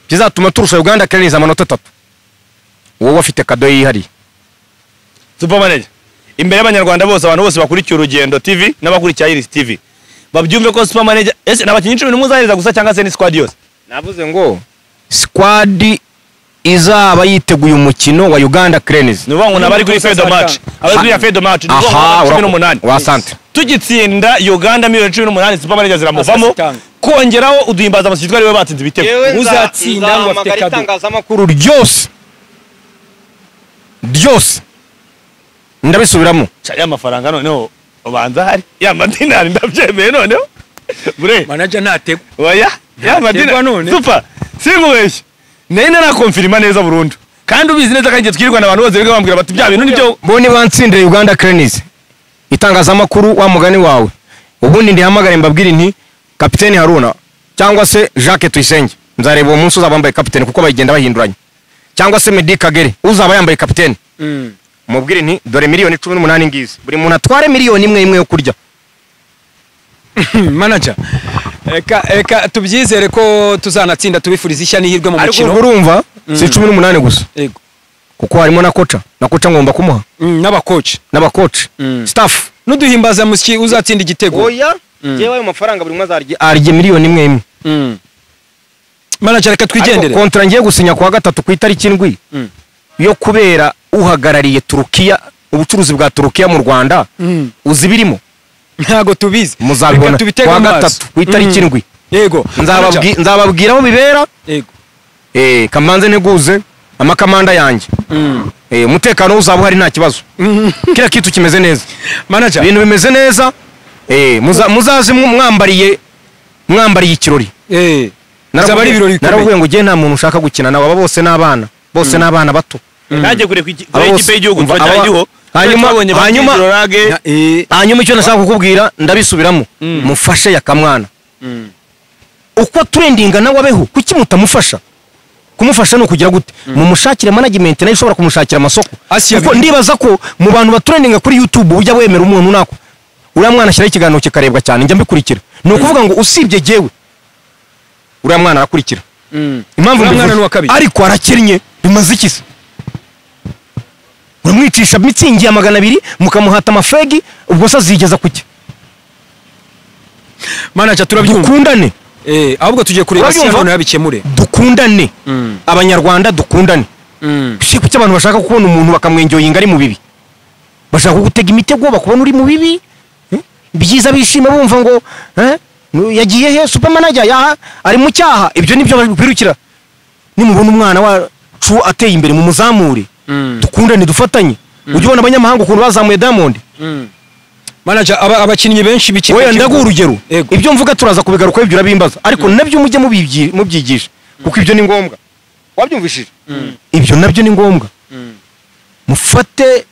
kizatuma turusha Uganda Cranes amanota 3, wowe afite kado yihariye. Super Manager, imbere y'abanyarwanda bose, abantu bose bakurikiye Urugendo TV n'abakurikiye Iris TV babyumve ko Super Manager ese nabakinyi 11 uzahereza gusa cyangwa se ni squad yose? Navuze ngo squad izaba yiteguye umukino wa Uganda Cranes. Ni uvuga ngo nabari kuri Fedo match, abari kuri Fedo match ni uvuga ngo 18. Wasante tugitsinda Uganda miliyoni 18 Super Manager ziramuvamo, kongeraho uduhimbaza amashyitwa ariwe batsinze ibitego. Uzatsinda ngo afite kado. Itangazamakuru ryose ryose ndabisubiramo. Ya mafaranga noneho ubanza hari ya madinari ndabyemeye noneho bure manager ntategwa. Oya ya madinari none super sinkubeshye nari narakonfirma neza burundu, kandi ubizi neza kandi twirirwana abantu bose biga bambwira bati bya bintu nibyo. Bone bantsindire Uganda Cranes, itangazamakuru wa mugani wawe ubundi ndihamagare mbabwire nti Kapiteni Haruna cyangwa se Jacques Tuyisenge, nzareba uwo munsi uzaba wambaye kapiteni kuko bayigenda bahinduranye, cyangwa se Meddy Kagere uzaba yambaye kapiteni, mubwire nti dore miliyoni 18 ngizi, buri muntu atware miliyoni imwe imwe yo kurya. Manager, reka tubyizere ko tuzanatsinda, tubifuriza ishya n'ihirwe mu mukino. Ariko urumva si 18 gusa. Yego. Kuko harimo na koca, na koca ngomba kumuha. N'abakoci. N'abakoci. Staff. Nuduhimbaza musyi uzatsinda igitego. Oya, jewe ayo mafaranga buri umwe azarya arye miliyoni imwe imwe. Manager reka twigendere. Kontra ngiye gusinya kwa gatatu ku itariki 7 yo kubera uhagarariye Turukiya, ubucuruzi bwa Turukiya mu Rwanda. Uzibirimo? Ntago tubizi. Muzabibona kwa gatatu ku itariki 7. Yego. Nzababwira aho bibera. Yego. Kamanze nteguze amakamanda yanjye. Umutekano uzaba uhari nta kibazo. Kila kitu kimeze neza. Manager, ibintu bimeze neza. Muzaze mwambariye ikirori. Nzaba ari ibirori bikomeye. Naravuye ngo je nta muntu ushaka gukina nawe, aba bose n'abana. Bose n'abana bato. Nanjye kure ku ikipe y'igihugu turacyariho. Hanyuma icyo nashaka kukubwira ndabisubiramo. Mufashe yakamwana. Uko trendinga nawe abeho, kuki mutamufasha? Kumufasha no kugira gute? Mumushakire management nayo ishobora kumushakira amasoko. Kuko ndibaza ko mu bantu batrendinga kuri YouTube ujya wemera umuntu nako. Uriya mwana ashyira ikiganiro kikarebwa cyane, njya mbikurikira. Ni ukuvuga ngo usibye jewe uriya mwana arakurikira. Impamvu ariko arakinnye bimaze iki se? Uramwicisha mitsingi ya 200 mukamuhata amafegi, ubwo se azigeza kuki? Manager turabyumva. Dukundane. Ahubwo tugiye kureba se none yabikemure. Dukundane. Abanyarwanda dukundane. Kuki abantu bashaka kubona umuntu bakamwenjoyinga ari mu bibi? Bashaka kugutega imitego bakubona uri mu bibi? Byiza bishima bumva ngo yagiye he super manager yaha ari mu cyaha. Ibyo nibyo bakwirukira. Nimubona umwana wacu ateye imbere mu muzamure. Dukundane dufatanye. Ujye ubona abanyamahanga ukuntu bazamuye Diamond. Manager abakinnyi benshi bikipe. Oya ndaguha urugero. Ibyo mvuga turaza kubigaruka ibyo urabimbaza. Ariko nabyo mujye mubyigisha kuko ibyo ni ngombwa. Wabyumvishije? Ibyo nabyo ni ngombwa. Mufate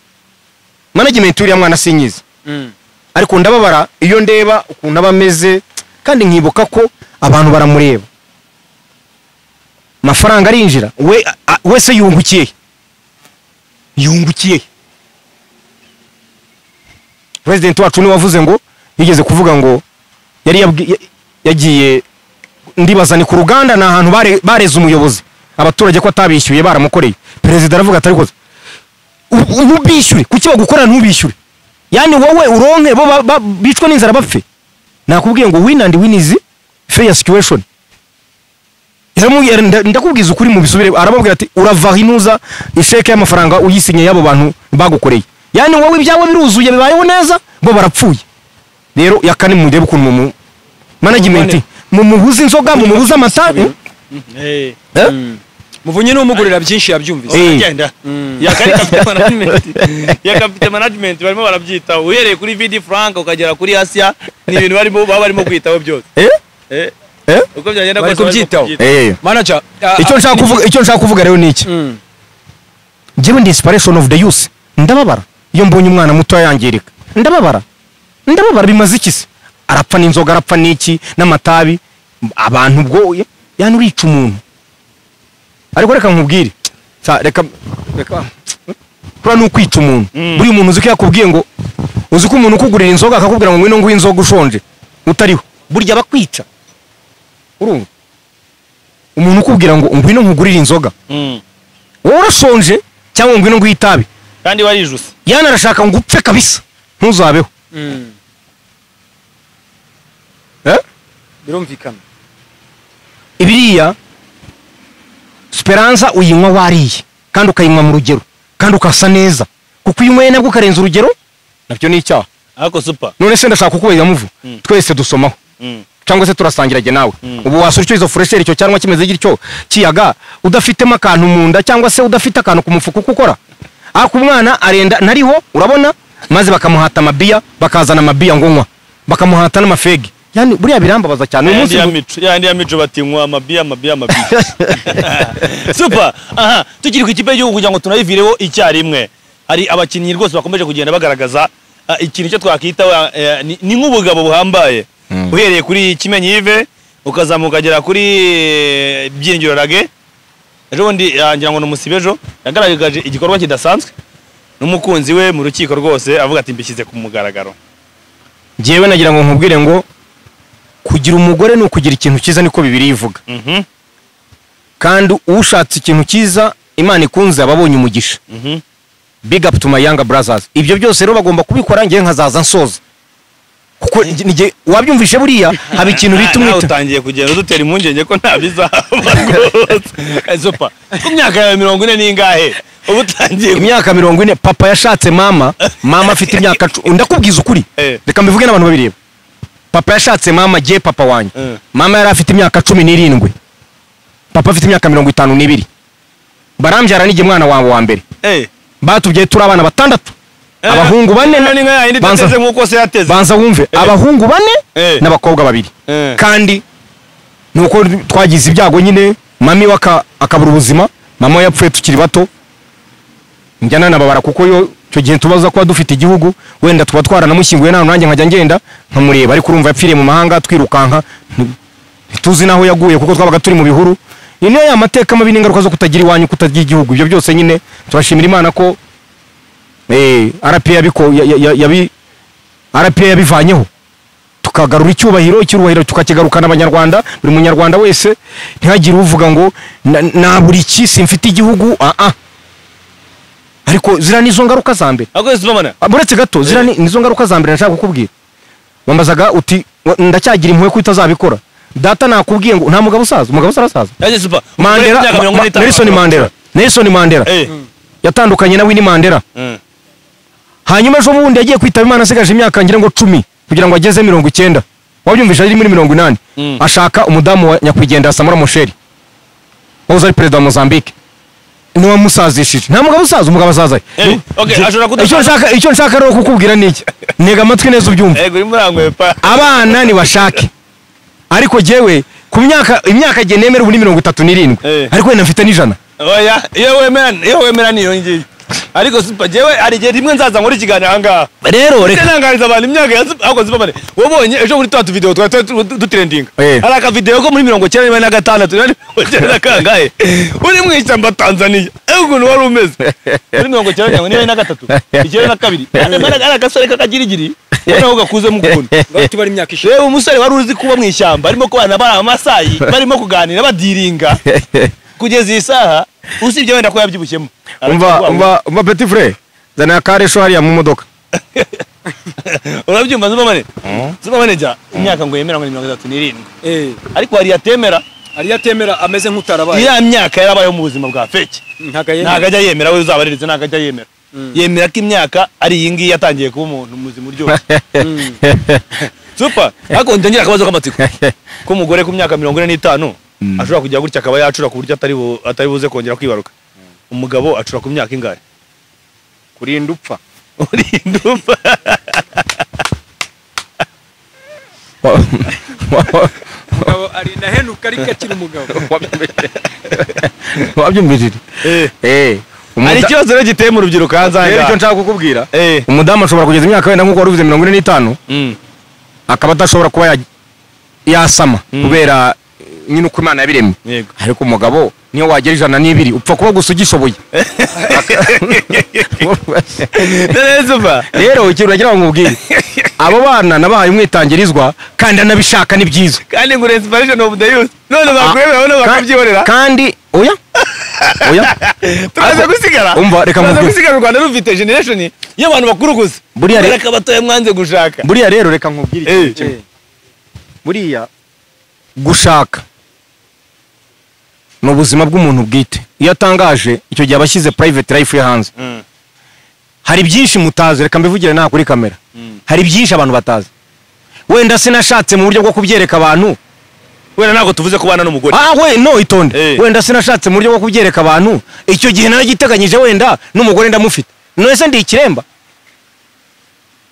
management uriya mwana sinyiza. Ariko ndababara iyo ndeba ukuntu abameze kandi nkibuka ko abantu baramureba. Amafaranga arinjira we wese yungukiye. Yungukiye. President wacu ni wavuze ngo yigeze kuvuga ngo yari yagiye ndibaza ni ku ruganda na ahantu bareze umuyobozi abaturage ko atabishyuye baramukoreye. President aravuga atari koze ubishyure, kuki bagukora ntubishyure? Yani wowe uronke bo bicwa n'inzara bapfe. Nakubwiye ngo win and win is fair situation. Ndakubwiza ukuri mu bisubire arababwira ati urava inuza isheke y'amafaranga uyisinye yabo bantu bagukoreye. Yani wowe ibyawe biruzuye bibayeho neza bo barapfuye. Rero yakane murebe ukuntu mu management mumubuza inzoga mumubuza amata. Muvunye n'umugurira byinshi yabyumvise. Agenda. Yakari afite management. Yakafite management barimo barabyitaho. Uhereye kuri VD Frank ukagera kuri Asia ni ibintu barimo baba barimo kwitaho byose. Uko byagenda kose kubyitaho. Manager icyo nshaka kuvuga rero ni iki? Njyewe ndi inspiration of the youth. Ndababara iyo mbonye umwana muto yangirika. Ndababara. Ndababara bimaze iki se? Arapfa n'inzoga, arapfa n'iki n'amatabi, abantu ubwo yani urica umuntu. Ariko reka nkubwire. Reka kura nukwica umuntu. Buri umuntu uzi ko yakubwiye ngo uzi ko umuntu ukugurira inzoga akakubwira ngo ngwino nguhe inzoga ushonje utariho. Burya bakwica. Urumva? Umuntu ukubwira ngo ngwino nkugurira inzoga. Wowe urashonje cyangwa ngwino nguhe itabi. Kandi warijuse. Yana arashaka ngo upfe kabisa. Ntuzabeho. Birumvikana. Ibiriya Speranza uyinywa wariye kandi ukayinywa mu rugero kandi ukasa neza kuko iyo unyweye nabwo ukarenza urugero nabyo ni icyaha. Ariko super. None se ndashaka kukubaza muvu twese dusomaho cyangwa se turasangira jye nawe. Ubu wasura icyo izo fresher icyo cyangwa kimeze gityo kiyaga udafitemo akantu mu nda cyangwa se udafite akantu ku mufuko ukora. Ariko umwana arenda nariho urabona maze bakamuhata amabiya bakazana amabiya ngo nywa bakamuhata n'amafegi. Yani buriya birambabaza cyane uyu munsi yandi ya mico batinywa amabiya amabiya amabiya. Super. Aha tukiri ku ikipe y'igihugu kugira ngo tunayivireho icyarimwe. Hari abakinnyi rwose bakomeje kugenda bagaragaza ikintu cyo twakita ni nk'ubugabo buhambaye. Uhereye kuri Kimenyi Yves ukazamuka agera kuri Byiringiro Rage. Ejo bundi ngira ngo n'umusibejo yagaragaje igikorwa kidasanzwe n'umukunzi we mu rukiko rwose avuga ati mbishyize ku mugaragaro. Njyewe nagira ngo nkubwire ngo kugira umugore ni ukugira ikintu cyiza niko Bibiliya ivuga. Kandi ushatse ikintu cyiza Imana ikunze ababonye umugisha. Big up to my younger brothers. Ibyo byose rero bagomba kubikora, ngiye nkazaza nsoza. Kuko wabyumvishe buriya haba ikintu bita umwita. Utangiye kugenda udutera impungenge ko nta bizaba rwose. Super. Ku myaka yawe 40 n'ingahe? Ubu utangiye imyaka 40. Papa yashatse mama, mama afite imyaka, ndakubwiza ukuri. Reka mbivuge n'abantu babireba. Papa yashatse mama, je papa wanjye. Mama yari afite imyaka 17. Papa afite imyaka 52. Barambyara nige mwana wawe wa mbere. Batubye turi abana batandatu. Abahungu bane banza wumve, abahungu bane n'abakobwa babiri. Kandi nuko twagize ibyago nyine, mami waka akabura ubuzima, mama yapfuye tukiri bato. Njyana nababara kuko yo cyo gihe tubaza kuba dufite igihugu, wenda tuba twaranamushyinguye nta nanjye nkajya ngenda nkamureba, ariko urumva yapfiriye mu mahanga twirukanka tuzi naho yaguye kuko twabaga turi mu bihuru. Ni niyo ya mateka mabi n'ingaruka zo kutagira iwanyu, kutagira igihugu. Ibyo byose nyine turashimira Imana ko RPA RPA yabivanyeho, tukagarura icyubahiro, icyubahiro tukakigarukana abanyarwanda. Buri munyarwanda wese ntihagire uvuga ngo na buri ki simfite igihugu. Ariko zira nizo ngaruka za mbere. Buretse gato, zira nizo ngaruka za mbere nashaka kukubwira. Wambazaga uti ndacyagira impuhwe ko utazabikora. Data nakubwiye ngo nta mugabo usaza, umugabo usarasaza. Mandela, Nelson Mandela, Nelson Mandela yatandukanye na Winnie Mandela. Hanyuma ejo bundi yagiye kwitaba Imana asigaje imyaka ngira ngo 10 kugira ngo ageze 90. Wabyumvisha ari muri 80. Ashaka umudamu wa nyakwigendera Samora Machel, wahoze ari perezida wa Mozambique. Niwe musazishije. Nta mugabo usaza, umugabo asaza. Icyo nshaka rero kukubwira niki? Ntega amatwi neza ubyumve. Abana ni bashake. Ariko jewe ku myaka imyaka je nemera ubu ni 37. Ariko wenda mfite n'ijana. Oya, iyo wemera niyo ngiye. Ariko super jewe ari je rimwe nzaza nkora ikiganiro aha ngaha. Rero reka ntangariza abantu imyaka ya ako zibamane. Wabonye ejo muri twa video twa dutrendinga. Hari aka video ko muri 96 95 kangahe. Uri mu ishyamba Tanzania. Ukuntu wari umeze. Muri 93, 92. Ari agasore kakagirigiri. Noneho gakuze mukunda. Bati bari imyaka ishize. Reba umusore wari uzi kuba mu ishyamba arimo kubana bari amasayi barimo kuganira badiringa. Kugeza iyi saha usibye wenda ko yabyibushyemo. Umva petit frère, zana akaresho hariya mu modoka. Urabyumva zumva mane ja imyaka ngo yemera ngo ni 37. Ariko hari yatemera, ari yatemera ameze nk'utarabaye. Iriya myaka yarabayeho mu buzima bwa fake. Ntago ajya yemera, we uzabaririze ntago ajya yemera. Yemera ko imyaka ari iyi ngiyi yatangiye kuba umuntu muzima uryoshye. Super, ariko ngira akabazo k'amatsiko. Ko umugore ku myaka 45 ashobora kujya gutya akaba yacura ku buryo atari buze kongera kwibaruka. Umugabo acura ku myaka ingahe? Kurinda upfa. Kurinda upfa. Umugabo arinda henuka ariko akiri umugabo. Wabyumvise? Hari ikibazo rero giteye mu rubyiruko hanze aha. Rero icyo nshaka kukubwira, umudamu ashobora kugeza imyaka wenda nk'uko wari uvuze 45, akaba adashobora kuba yasama kubera nyine uko Imana yabiremye. Ariko umugabo niyo wagera 102 upfa kuba gusa ugishoboye. Rero ikintu nagira ngo nkubwire, abo bana nabahaye umwitangirizwa kandi anabishaka ni byiza. Kandi ngo inspiration of the youth. None bakwemera none bakabyihorera. Kandi oya. Oya. Turaza gusigara. Umva reka mubwire. Turaza gusigara u Rwanda rufite generation y'abantu bakuru gusa. Buriya reka batoye mwanze gushaka. Buriya rero reka nkubwire ikintu kimwe. Buriya gushaka ni ubuzima bw'umuntu bwite. Iyo atangaje icyo gihe abashyize private life ye hanze. Hari byinshi mutazi, reka mbivugire nta kuri kamera. Hari byinshi abantu batazi. Wenda sinashatse mu buryo bwo kubyereka abantu. Wenda ntabwo tuvuze kubana n'umugore. We no itonde. Wenda sinashatse mu buryo bwo kubyereka abantu. Icyo gihe naragiteganyije wenda n'umugore ndamufite. None se ndi ikiremba?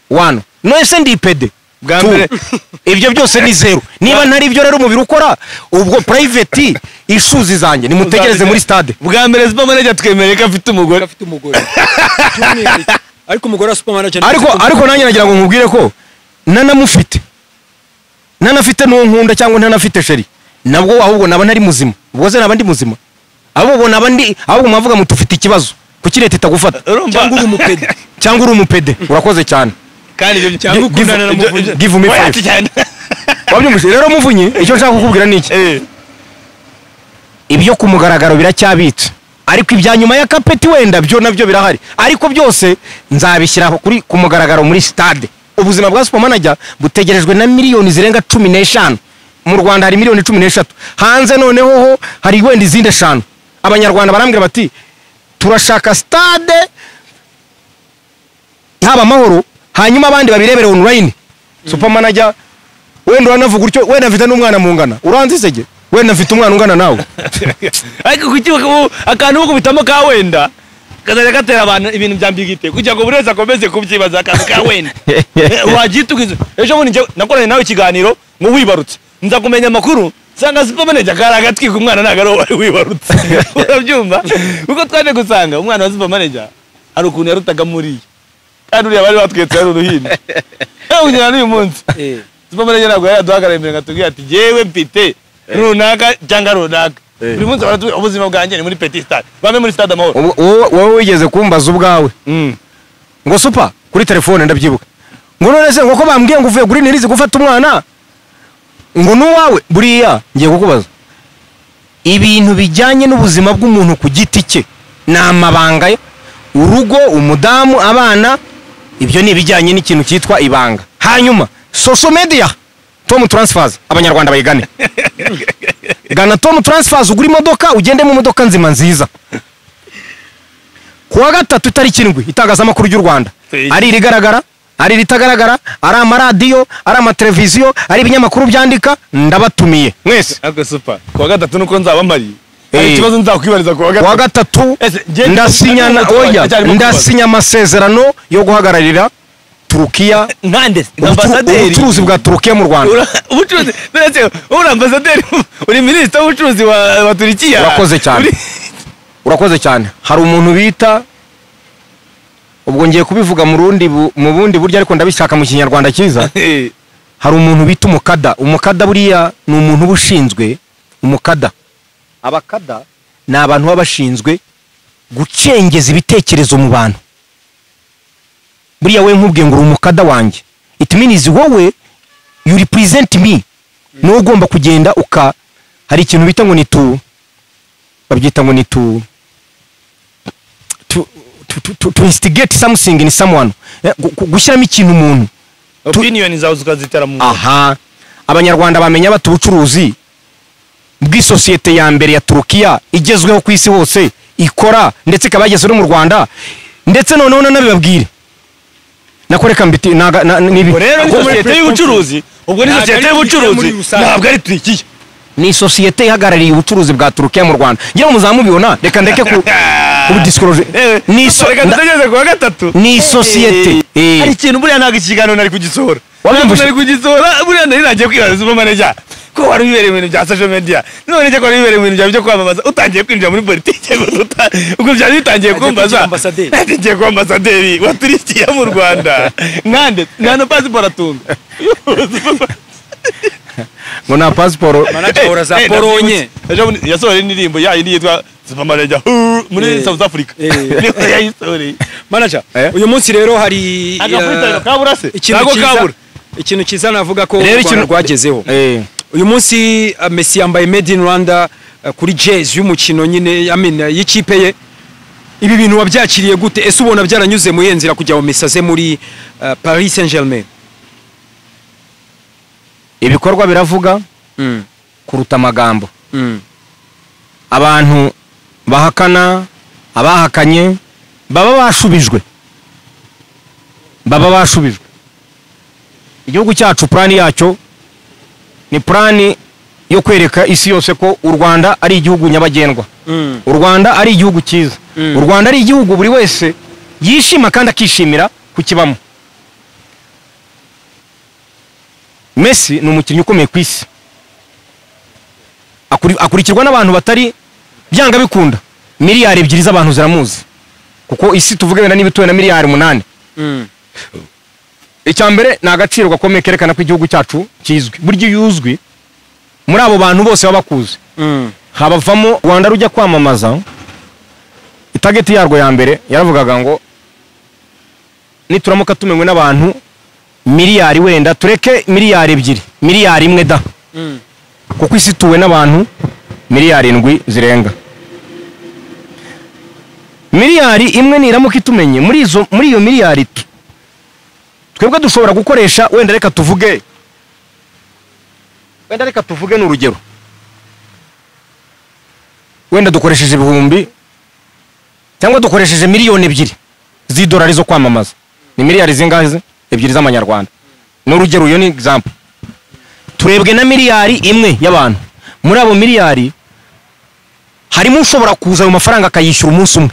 Wano. None se ndi ipede? Bwa mbere ibyo byose ni zero. Niba ntari ibyo rero umubiri ukora ubwo private issues zanjye nimutegereze muri stade. Bwa mbere Super Manager twemereye ko afite umugore. Afite umugore. Ariko umugore wa Super Manager ariko nanjye nagira ngo nkubwire ko nanamufite. Nanafite n'uwo nkunda cyangwa ntanafite sheri. Nabwo ahubwo naba ntari muzima. Ubwo se naba ndi muzima. Ahubwo naba ndi ahubwo mwavuga mutufite ikibazo. Kuki leta itagufata? Cyangwa uri umupede. Cyangwa uri umupede. Urakoze cyane. Kandi ibyo cyangwa ukundana na Muvunyi. Give me 5. Wabyumvise rero Muvunyi, icyo nshaka kukubwira ni iki? Ibyo ku mugaragaro biracyabitse. Ariko ibya nyuma ya kapeti wenda byo nabyo birahari, ariko byose nzabishyira kuri ku mugaragaro muri stade. Ubuzima bwa Super Manager butegerejwe na miliyoni zirenga 15. Mu Rwanda hari miliyoni 13, hanze noneho ho hari wenda izindi 5. Abanyarwanda barambwira bati turashaka stade haba amahoro, hanyuma abandi babirebere online. Super Manager wenda uranavuga utyo, wenda mfite n'umwana mungana, uranzi sege, wenda mfite umwana ungana nawe. Ariko kuki akantu ko kubitamo ka wenda kazajya gatera abantu ibintu bya mbigite kugira ngo buri wese akomeze kubyibaza akantu ka wenda wagitugize. Ejo bundi nakoranye nawe ikiganiro ngo wibarutse, nza kumenya amakuru nsanga Super Manager kari agatwika umwana, ntabwo ari uwari wibarutse. Urabyumva? Kuko twaje gusanga umwana wa Super Manager hari ukuntu yarutaga muri kandi uriya bari batwetse ari uruhinja. Kugera n'uyu munsi Super Manager ntabwo yaduhagarariye imbere ngo atubwire ati jyewe mfite runaka cyangwa runaka. Buri munsi baratubwira ubuzima bwanjye ni muri Petit Stade, bame muri Stade Amahoro. Wowe wigeze kumbaza ubwawe ngo Super kuri telefone, ndabyibuka, ngo none se ngo ko bambwiye ngo uvuye Green Hills gufata umwana ngo nuwawe. Buriya ngiye kukubaza ibintu bijyanye n'ubuzima bw'umuntu ku giti cye, ni amabanga ye, urugo, umudamu, abana, ibyo ni ibijyanye n'ikintu cyitwa ibanga. Hanyuma social media, Tom Transfers, abanyarwanda bayigane. Gana Tom Transfers ugura imodoka, ugende mu modoka nzima nziza. Kuwa gatatu tariki 7 itangazamakuru ry'u Rwanda, ari irigaragara, ari iritagaragara, ari amaradiyo, ari amateleviziyo, ari ibinyamakuru byandika, ndabatumiye mwese. Ariko Super, kuwa gatatu nuko nzaba mpari. Hari ikibazo nzakwibariza kuwa gatatu. Kuwa gatatu ndasinya amasezerano yo guhagararira Turukiya, nkande ambasaderi ubucuruzi bwa Turukiya mu Rwanda. Ubucuruzi, ndetse uri ambasaderi, uri minisitiri w'ubucuruzi wa Turukiya. Urakoze cyane. Urakoze cyane. Hari umuntu bita, ubwo ngiye kubivuga mu rundi mu bundi buryo ariko ndabishaka mu Kinyarwanda cyiza. Hari umuntu bita umukada. Umukada buriya ni umuntu ubushinzwe, umukada. Abakada ni abantu baba bashinzwe gucengeza ibitekerezo mu bantu. Buriya we nkubwiye ngo uri umukada wanjye, it means wowe you represent me. Niwe ugomba kugenda uka, hari ikintu bita ngo ni tu, babyita ngo ni tu to instigate something in someone, gushyiramo ikintu umuntu, opinion zawe ukazitera mu. Aha, abanyarwanda bamenya bati ubucuruzi bw'isosiyete ya mbere ya Turukiya igezweho ku isi hose ikora, ndetse ikaba yageze no mu Rwanda, ndetse noneho nanabibabwire nakoreka mbiti nibi. Rero ni sosiyete y'ubucuruzi, ubwo ni sosiyete y'ubucuruzi ntabwo ari Turukiya, ni sosiyete ihagarariye ubucuruzi bwa Turukiya mu Rwanda. Ngira muzamubibona, reka ndeke ku disclosure. Ni kuwa gatatu ni sosiyete. Hari ikintu buriya ntabwo ikiganiro nari kugisohora, nari kugisohora buriya nari nagiye kwibaza Super Manager ko wari wibereye mu bintu bya social media, none cyo wari wibereye mu bintu byo kwamamaza, utangiye kwinjira muri politike gusa, ubwo byari bitangiye kumbaza ngiye kuba ambasaderi wa Turukiya mu Rwanda. Nkande nta na pasiporo atunga, ngo nta pasiporo Manager za Polonye. Ejo yasohoye indirimbo yayo yitwa Super Manager muri South Africa, niyo yayisohoreye. Manager, uyu munsi rero hari kabura se ikintu cyiza navuga ko u Rwanda rwagezeho. Uyu munsi Messi yambaye Made in Rwanda kuri jezi y'umukino nyine, I mean y'ikipe ye. Ibi bintu wabyakiriye gute? Ese ubona byaranyuze mu yenzira kujya mu Messi aze muri Paris Saint-Germain? Ibikorwa biravuga kuruta amagambo. Abantu bahakana, abahakanye baba bashubijwe, baba bashubijwe. Igihugu cyacu plani yacyo ni plani yo kwereka isi yose ko u Rwanda ari igihugu nyabagendwa, u Rwanda ari igihugu cyiza, u Rwanda ari igihugu buri wese yishima kandi akishimira kukibamo. Messi ni umukinnyi ukomeye ku isi, akurikirwa n'abantu batari byanga bikunda miliyari 2 z'abantu ziramuzi, kuko isi tuvuge wenda n'ibituwe na miliyari 8. Icya mbere ni agaciro gakomeye kerekana ko igihugu cyacu kizwi. Buryo yuzwi muri abo bantu bose baba bakuzi, habavamo Rwanda rujya kwamamaza. Itageti yarwo ya mbere yaravugaga ngo nituramuka tumenywe n'abantu miliyari, wenda tureke miliyari 2, miliyari 1 da, kuko isi ituwe n'abantu miliyari 7 zirenga. Miliyari imwe niramuka itumenye, muri iyo miliyari twebwe dushobora gukoresha, wenda reka tuvuge n'urugero, wenda dukoresheje ibihumbi cyangwa dukoresheje miliyoni 2 z'idolari zo kwamamaza. Ni miliyari zingahe? 2 z'amanyarwanda. N'urugero, iyo ni example. Turebwe na miliyari 1 y'abantu. Muri abo miliyari harimo ushobora kuza ayo mafaranga akayishyura umunsi umwe,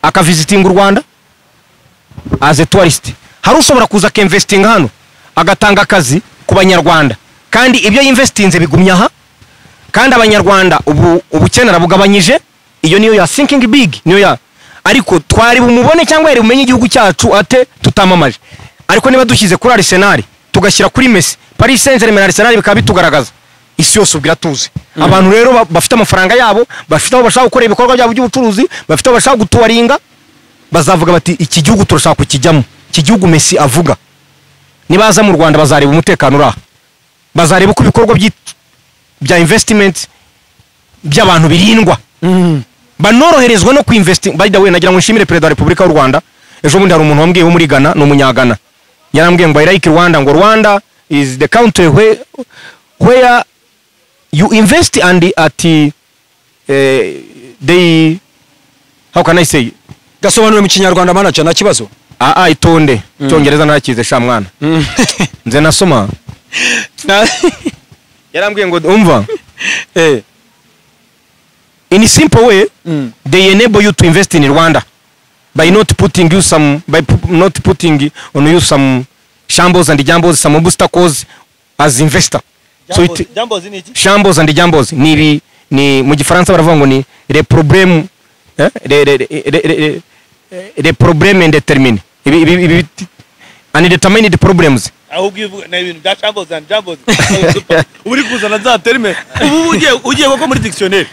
akavisitinga u Rwanda as a tourist. Hari ushobora kuza akinvestinga hano, agatanga akazi ku banyarwanda, kandi ibyo yinvestinze bigumya aha, kandi abanyarwanda ubukene arabugabanyije. Iyo niyo ya thinking big, niyo ya. Ariko twari bumubone cyangwa yari bumenye igihugu cyacu ate tutamamaje? Ariko niba dushyize kuri Arsenal, tugashyira kuri Messi, Paris Saint-Germain, Arsenal bikaba bitugaragaza, isi yose ubwira tuzi. Abantu rero bafite amafaranga yabo, bafite aho bashaka gukora ibikorwa byabo by'ubucuruzi, bafite aho bashaka gutuwaringa, bazavuga bati iki gihugu turashaka kukijyamo. Iki gihugu Messi avuga, nibaza mu Rwanda bazareba umutekano uraha, bazareba uko ibikorwa bya investment by'abantu birindwa, banoroherezwa no kuinvesting. By the way, nagira ngo nshimire Perezida wa Repubulika y'u Rwanda. Ejo bundi hari umuntu wambwiye wo muri Ghana, ni umunyagana, yarambwiye ngo I like Rwanda, ngo Rwanda is the country where you invest and at they, how can I say, gasobanure mu Kinyarwanda manager, nta kibazo. Itonde, Cyongereza narakize sha mwana. Nze nasoma. Yarambwiye ngo umva, in a simple way, they enable you to invest in Rwanda by not putting you some, by not putting on you some shambles and jambos, some obstacles as investor. So it, shambles and jambos ni mu Gifaransa baravuga ngo ni les problèmes, les problèmes indéterminés, undetermined problems. Ahubwo uvuga na ibintu bya shambles and jambos uri kuzana za terme ubu ugiye koko muri dictionnaire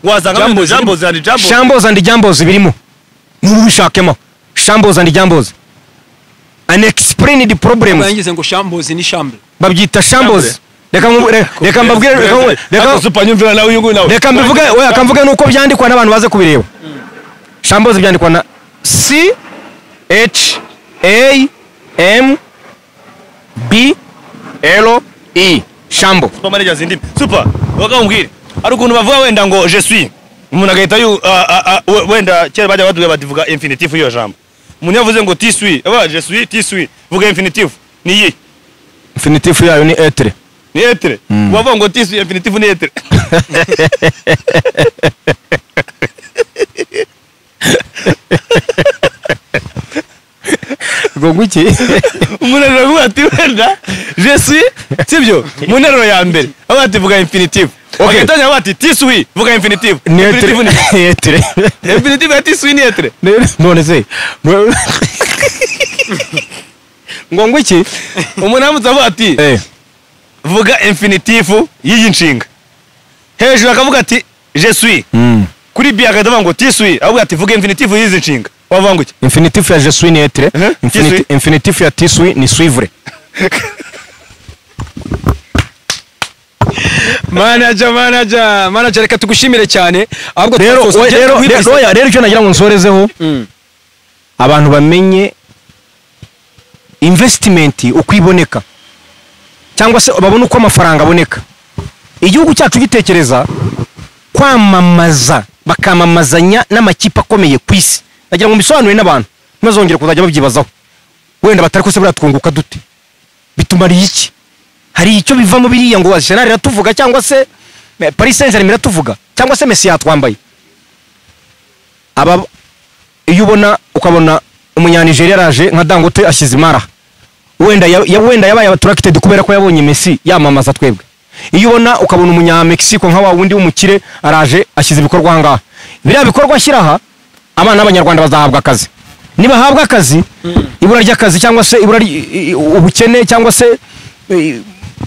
wazanga ibintu shambles and jambos. Shambles and jambos birimo, nubu bishakemo shambles and jambos, unexplained problems. Bangize ngo shambles ni shamble, babyita shambles. Reka mbabwire, reka super nyumvira nawe uyu nawe, reka mbivuge, oya kamvuge nuko byandikwa n'abantu baze kubireba. Shambles byandikwa na C H A M B L E, shambo. Super manager zindimi super bakambwira ari ukuntu bavuga wenda ngo je suis, umuntu agahita wenda kera bajya baduga badivuga infinitif iyo jambo. Umuntu yavuze ngo tu suis, aba je suis, tu suis, vuga infinitif ni yi. Infinitif yayo ni être. Ni être. Wavuga ngo tu suis, infinitif ni être. Ngo iki? Umuntu aravuga ati wenda je suis, sibyo? Mu nteruro ya mbere aba ati vuga infinitif. Okay. Akatanya bati tu suis, vuga infinitif. Ni être. Infinitif Ni être. Infinitif ya tu suis ni être. None se. Ngo iki? Umuntu aramutse avuga ati vuga infinitif y'iyi nshinga. Hejuru akavuga ati je suis. Kuri B akavuga ngo tu suis, avuga ati vuga infinitif y'izi nshinga. Wavuga ngo iki? Infinitif ya je suis ni être. Infinitif ya tu suis ni suivre. Manager, reka tugushimire cyane. Ahubwo rero rero icyo nagira ngo nsorezeho, abantu bamenye investment uko iboneka, cyangwa se babone uko amafaranga aboneka. Igihugu cyacu gitekereza kwamamaza, bakamamazanya n'amakipe akomeye ku isi. Nagira ngo mbisobanure n'abantu ntibazongere kuzajya babyibazaho, wenda batari ko se buriya twunguka dute, bitumariye iki? Hari icyo bivamo biriya ngo Arsenal iratuvuga, cyangwa se Paris Saint-Germain iratuvuga, cyangwa se Messi yatwambaye. Aba iyo ubona ukabona umunyanigeria araje nka Dangote ashyize imara, wenda wenda yabaye attracted kubera ko yabonye Messi yamamaza twebwe. Iyo ubona ukabona umunya Mexico nka wa wundi w'umukire araje ashyize ibikorwa ngaha, biriya bikorwa ashyiraha, abana b'abanyarwanda bazahabwa akazi. Nibahabwa akazi, ibura ry'akazi cyangwa se ibura ubukene cyangwa se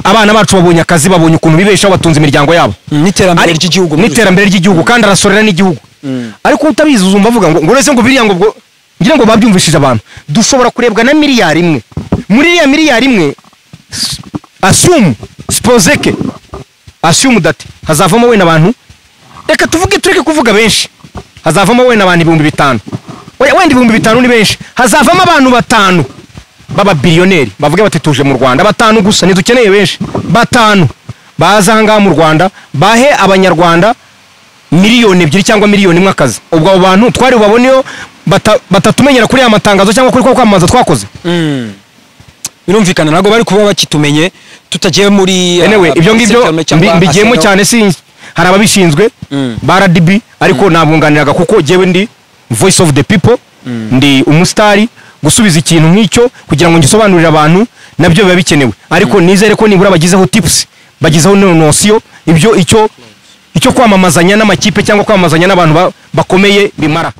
abana bacu babonye akazi, babonye ukuntu bibeshaho, batunze imiryango yabo, n'iterambere ry'igihugu, n'iterambere ry'igihugu, kandi arasorera n'igihugu. Ariko utabizi uzumva avuga ngo urese ngo biriya ngo ngira ngo babyumvishije abantu. Dushobora kurebwa na miliyari 1. Muri iriya miliyari 1, assume supposeke assume that hazavamo wenda abantu, reka tuvuge, tureke kuvuga benshi, Hazavamo wenda abantu 5000. Oya, wenda 5000 ni benshi. Hazavamo abantu 5 baba biliyoneri, bavuge bati tuje mu Rwanda. 5 gusa, ntidukeneye benshi, 5 baza aha ngaha mu Rwanda, bahe abanyarwanda 2 miliyoni cyangwa 1 miliyoni akazi. Ubwo abo bantu twari bubaboneyo batatumenyera kuri ya matangazo cyangwa kuri kwa kwamamaza twakoze. Birumvikana ntabwo bari kuba bakitumenye tutagiye muri Anyway, ibyo ngibyo settlement cyangwa mbigiyemo Arsenal. cyane, si hari ababishinzwe ba RDB, ariko nabunganiraga kuko jewe ndi voice of the people, ndi umusitari. Gusubiza ikintu nk'icyo kugira ngo ngisobanurire abantu nabyo biba bikenewe, ariko nizere ko nibura bagizeho tips, bagizeho notion ibyo icyo kwamamazanya n'amakipe cyangwa kwamamazanya n'abantu bakomeye bimara.